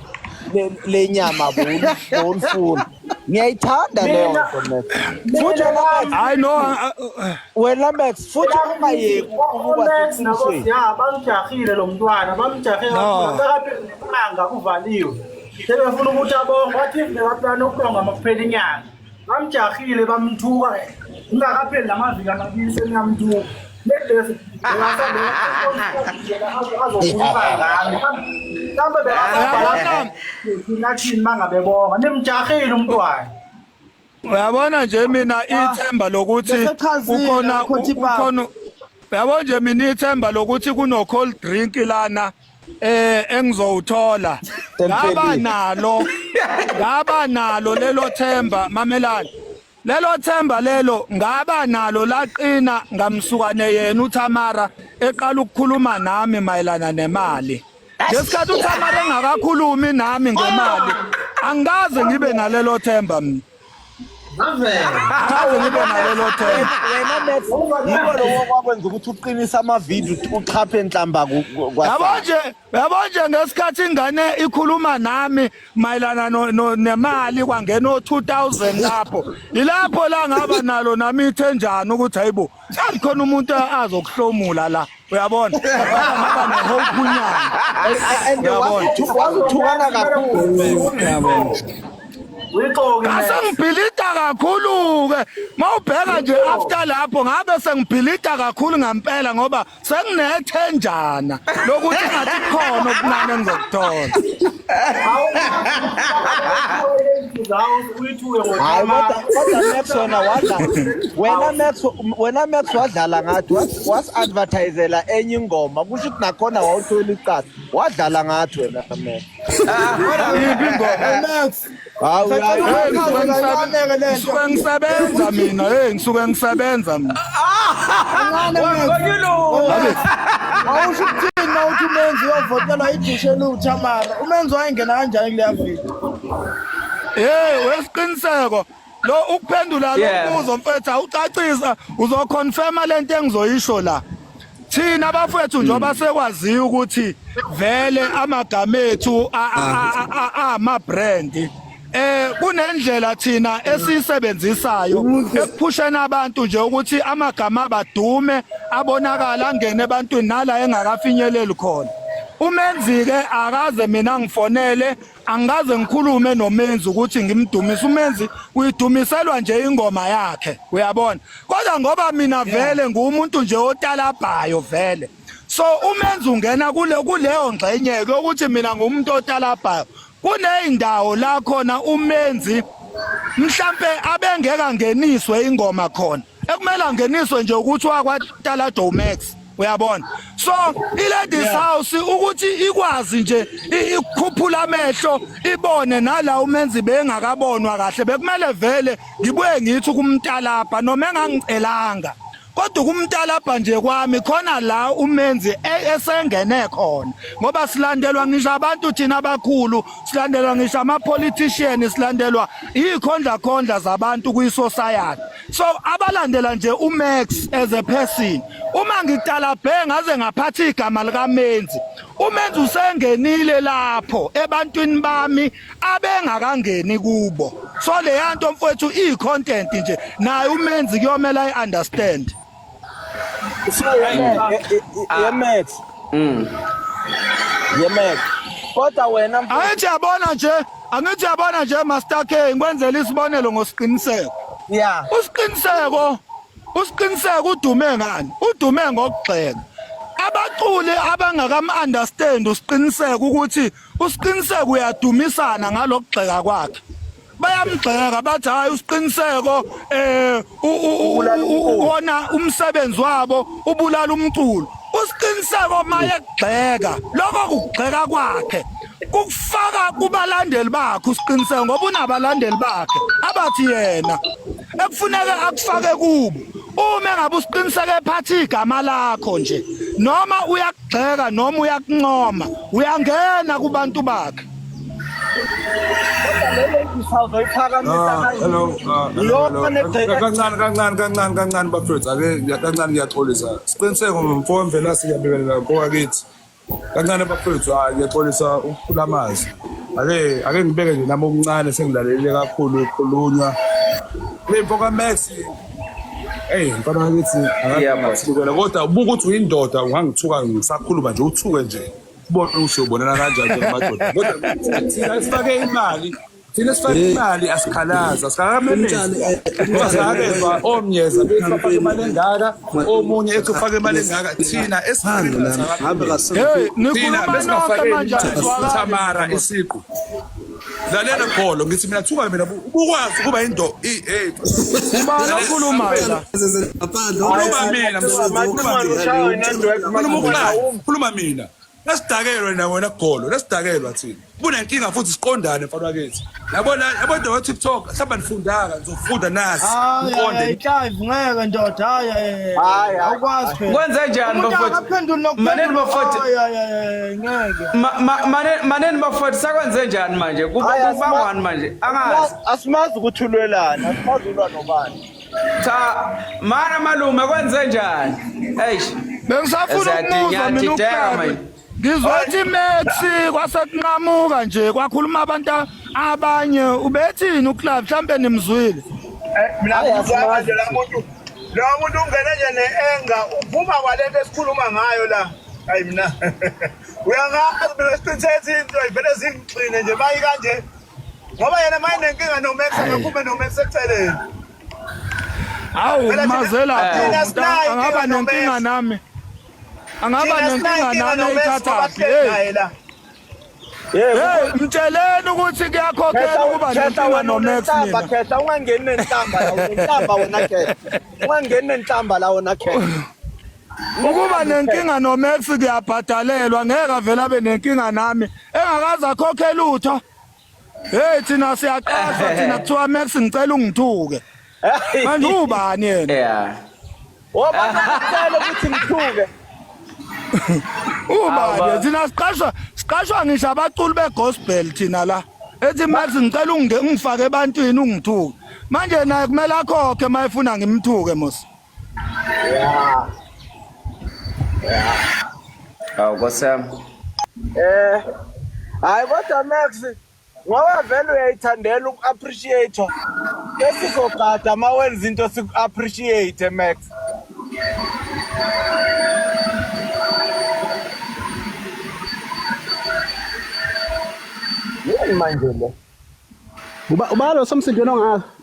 lenyama bowulifuna. Ngiyayithanda leyo Mina nto Max. Futhi mina wena Max, Hayi no wena Max futhi ungayeki ukuba Max nabo seqinisweni. ya bamjahile lo mntwana bamjahe kakhulu no. sekaphela nenyanga kuvaliwe sebefuna ukuthi abonge wathi bekaplana ukubonga makuphela inyanga bamjahile bamthuka ingakapheli namaviki amabili seniyamthuka ledesi azokhuluma ngami mhlawumbe bekasabhala Uyabona nathini mangabebonga nimjahile umntwana uyabona nje mina ithemba lokuthi Besechazile kukhona ukhotha ipapa. kukhona uyabona nje mina ithemba lokuthi kuno cold drink lana engizowuthola ngaba Seliphelile. nalo ngaba nalo lelo themba mamelani lelo themba lelo ngaba nalo laqina ngamsukane yena uThamara eqala ukukhuluma nami mayelana nemali ngesikhathi uThamara engakakhulumi nami ngemali angikaze ngibe nalelo themba mina angikaze ngibe nalelo themba Wena Max, yiko lokho okwakwenza ukuthi uqinise amavidiyo uchaphe enhlamba yabo kwasani. nje yabo nje ngesikhathi ingane ikhuluma nami mayelana nemali kwangena o2000 lapho ilapho la ngaba nalo nami ithenjana ukuthi hayibo akukhona umuntu azokuhlomula la uyabona ngaba nehope unyana And uyabona wazithukana kakhulu Max. uyabona uyixoki Max Ngasengibhilida kakhulu ke mawubheka nje after lapho ngabe sengibhilida kakhulu ngempela ngoba senginethenjana lokuthi ngathi khona okuncane engizokuthola Hayi kodwa kodwa Max wena wadla wena Max wena Max wadlala ngathi was advertisela enye ingoma kusho ukuthi nakhona wawuthola iqatha wadlala ngathi wena Max. Iphi ingoma Max Hayi sacela Hey ungachaze ngisuke kancane-ke le nto. ngisuke ngisebenza mina hey ngisuke ngisebenza mina Kancane Max. Wagonyuluka. Awusho ukuthini uma uthi umenzi uyovotelwa idushe luThamara. Umenzi wayengena kanjani kuleya video? Hey wesiqiniseko lo ukuphendula lo Yeah. mbuzo mfethu awucacisa uzoconfirma lento engizoyisho la thina bafethu njengoba sekwaziwa ukuthi vele amagama ethu ama brand Kunendlela thina esiyisebenzisayo ekuphusheni abantu nje ukuthi amagama abadume abonakala angene ebantwini nala engakafinyeleli khona. Umenzi ke akaze mina ngifonele angikaze ngikhulume nomenzi ukuthi ngimdumise umenzi uyidumiselwa nje ingoma yakhe uyabona kodwa ngoba mina vele ngumuntu nje otalabhayo vele so umenzi ungena kule kuleyo ngxenye yokuthi mina ngumuntu otalabhayo kuneyindawo la khona umenzi mhlambe abengeke angeniswe ingoma khona ekumele angeniswe nje ukuthi wakwatala Joe Max uyabona so i-ladies house ukuthi ikwazi nje ikukhuphula amehlo ibone nala umenzi bengakabonwa kahle bekumele vele ngibuye ngithi kumtalabha noma engangicelanga kodwa ukumtalabha nje kwami khona la umenzi esengene khona ngoba silandelwa ngisho abantu thina abakhulu silandelwa ngisho ama politician silandelwa ikhondla khondla zabantu kwi society so abalandela nje uMax as a person uma ngitalabhe ngaze ngaphatha igama likaMenzi uMenzi usengenile lapho ebantwini bami abengakangeni kubo so leya nto mfowethu iyi content nje naye uMenzi kuyomela i understand So ye Max. Ye Max. Kodwa wena angithi yabona nje angithi yabona nje Master K ngikwenzela isibonelo ngosiqiniseko yeah usiqiniseko usiqiniseko udume ngani udume ngokugxeka abaculi abangakam understand usiqiniseko ukuthi usiqiniseko uyadumisana ngalokugxeka kwakhe bayamgxeka bathi hayi usiqiniseko eh uwona umsebenzi wabo ubulala umculo usiqiniseko maye kugxeka lokho kugxeka kwakhe kukufaka kubalandeli bakhe usiqiniseko ngoba unabalandeli bakhe abathi yena ekufuneka akufake kubo uma engabe usiqiniseke ephatha igama lakho nje noma uyakugxeka noma uyakuncoma uyangena kubantu bakhe Ah, hello, ah, hello, hello. Kancane kancane kancane kancane bafethu ake kancane ngiyaxolisa. Siqiniseko mfo Mvelase ngiyabingelela kowakithi. Kancane bafethu hayi ngiyaxolisa ukukhula amazwi. Ake ake ngibeke nje nami okuncane sengilalelile kakhulu ikhulunywa. Hey mfo kaMax. Hey mfana wakithi akangathukela kodwa ubuka ukuthi uyindoda ungangithuka ngisakhuluma nje uthuke nje. Ubone ukuthi uyobonana kanjani njengamadoda. Kodwa thina sifake imali thina sifake imali asikhalazi asikakamemezi ngoba sakezwa omnyeza bethi bafake imali engaka omunye ethi ufake imali engaka thina esifake Hey, thina nikhuluma nonke besingafakeli manje anizwakali. Tamara isiqu lalela kholo ngithi mina thuka mina ubukwazi ukuba indo hey Ubani okhulumayo la? khuluma mina msizulu khuluma ukulala khuluma mina lasidakelwe na wena golo lasidakelwa thina kunenkinga futhi siqondane mfana wakithi yabona yabo wa TikTok mhlawumbe nifundanga nizofunda nasi Hayi niqonde hayi Clive ngeke ndoda hayi Hayi, awukwazi phela. Kwenze njani Umuntu bafowethu? akaphenduli Maneni nokuphendula. bafowethu. Hayi hayi hayi ngeke. Maneni bafowethu sakwenze njani manje? Kuba Hayi, kubangwani manje? Angazi. Asimazi ukuthi ulwelani, asimazi ulwa nobani. Cha, mana malume kwenze njani? Eish. Bengisafuna ukumuzwa mina Ngiyadideka uCleve. manje. Ngizwathi Max kwasekunqamuka nje kwakhuluma abantu abanye ubethini uClave mhlambe nimzwile. Mina ngizwa nje la muntu lo muntu ungene nje ne-enga uphuma kwalento esikhuluma ngayo la hayi mina uyangazi mina siqiniseke into ivele zingixine nje mayi kanje ngoba yena maye nenkinga noMax akaphume noMax eceleni Hawu Phela thina- mazela thina sinayo angaba inkinga noMax. nenkinga nami. Angaba Thina nenkinga sinayo inkinga nami noMax ngoba eyithathaphi. sihleli Hey. naye la Hey mtsheleni ukuthi kuyakhokhela ukuba Khetha nenkinga wena noMax unenhlamba mina. khetha ungangeni nenhlamba la unenhlamba wena khetha. Ungangeni nenhlamba la wena khetha. Ukuba nenkinga noMax kuyabhadalelwa ngeke avele abe nenkinga nami engakaze akhokhe lutho. Hey thina siyaqashwa thina kuthiwa Max ngicela ungithuke. Manje ubani yena? Yeah. Woba ngicela ukuthi ngithuke. Ubani thina siqashwa siqashwa ngisho abaculi begospel thina la. Ethi Max ngicela ungifake ebantwini ungithuke. Manje naye kumele akhokhe mayefuna ngimthuke mos. Yeah. Awu Nkosi yami. Eh. Hayi kodwa Max Ngoba vele uyayithandela uku-appreciate. Besizogada uma wenza into siku-appreciate Max. Yini manje le? Uba ubalo somsindweni ongaka.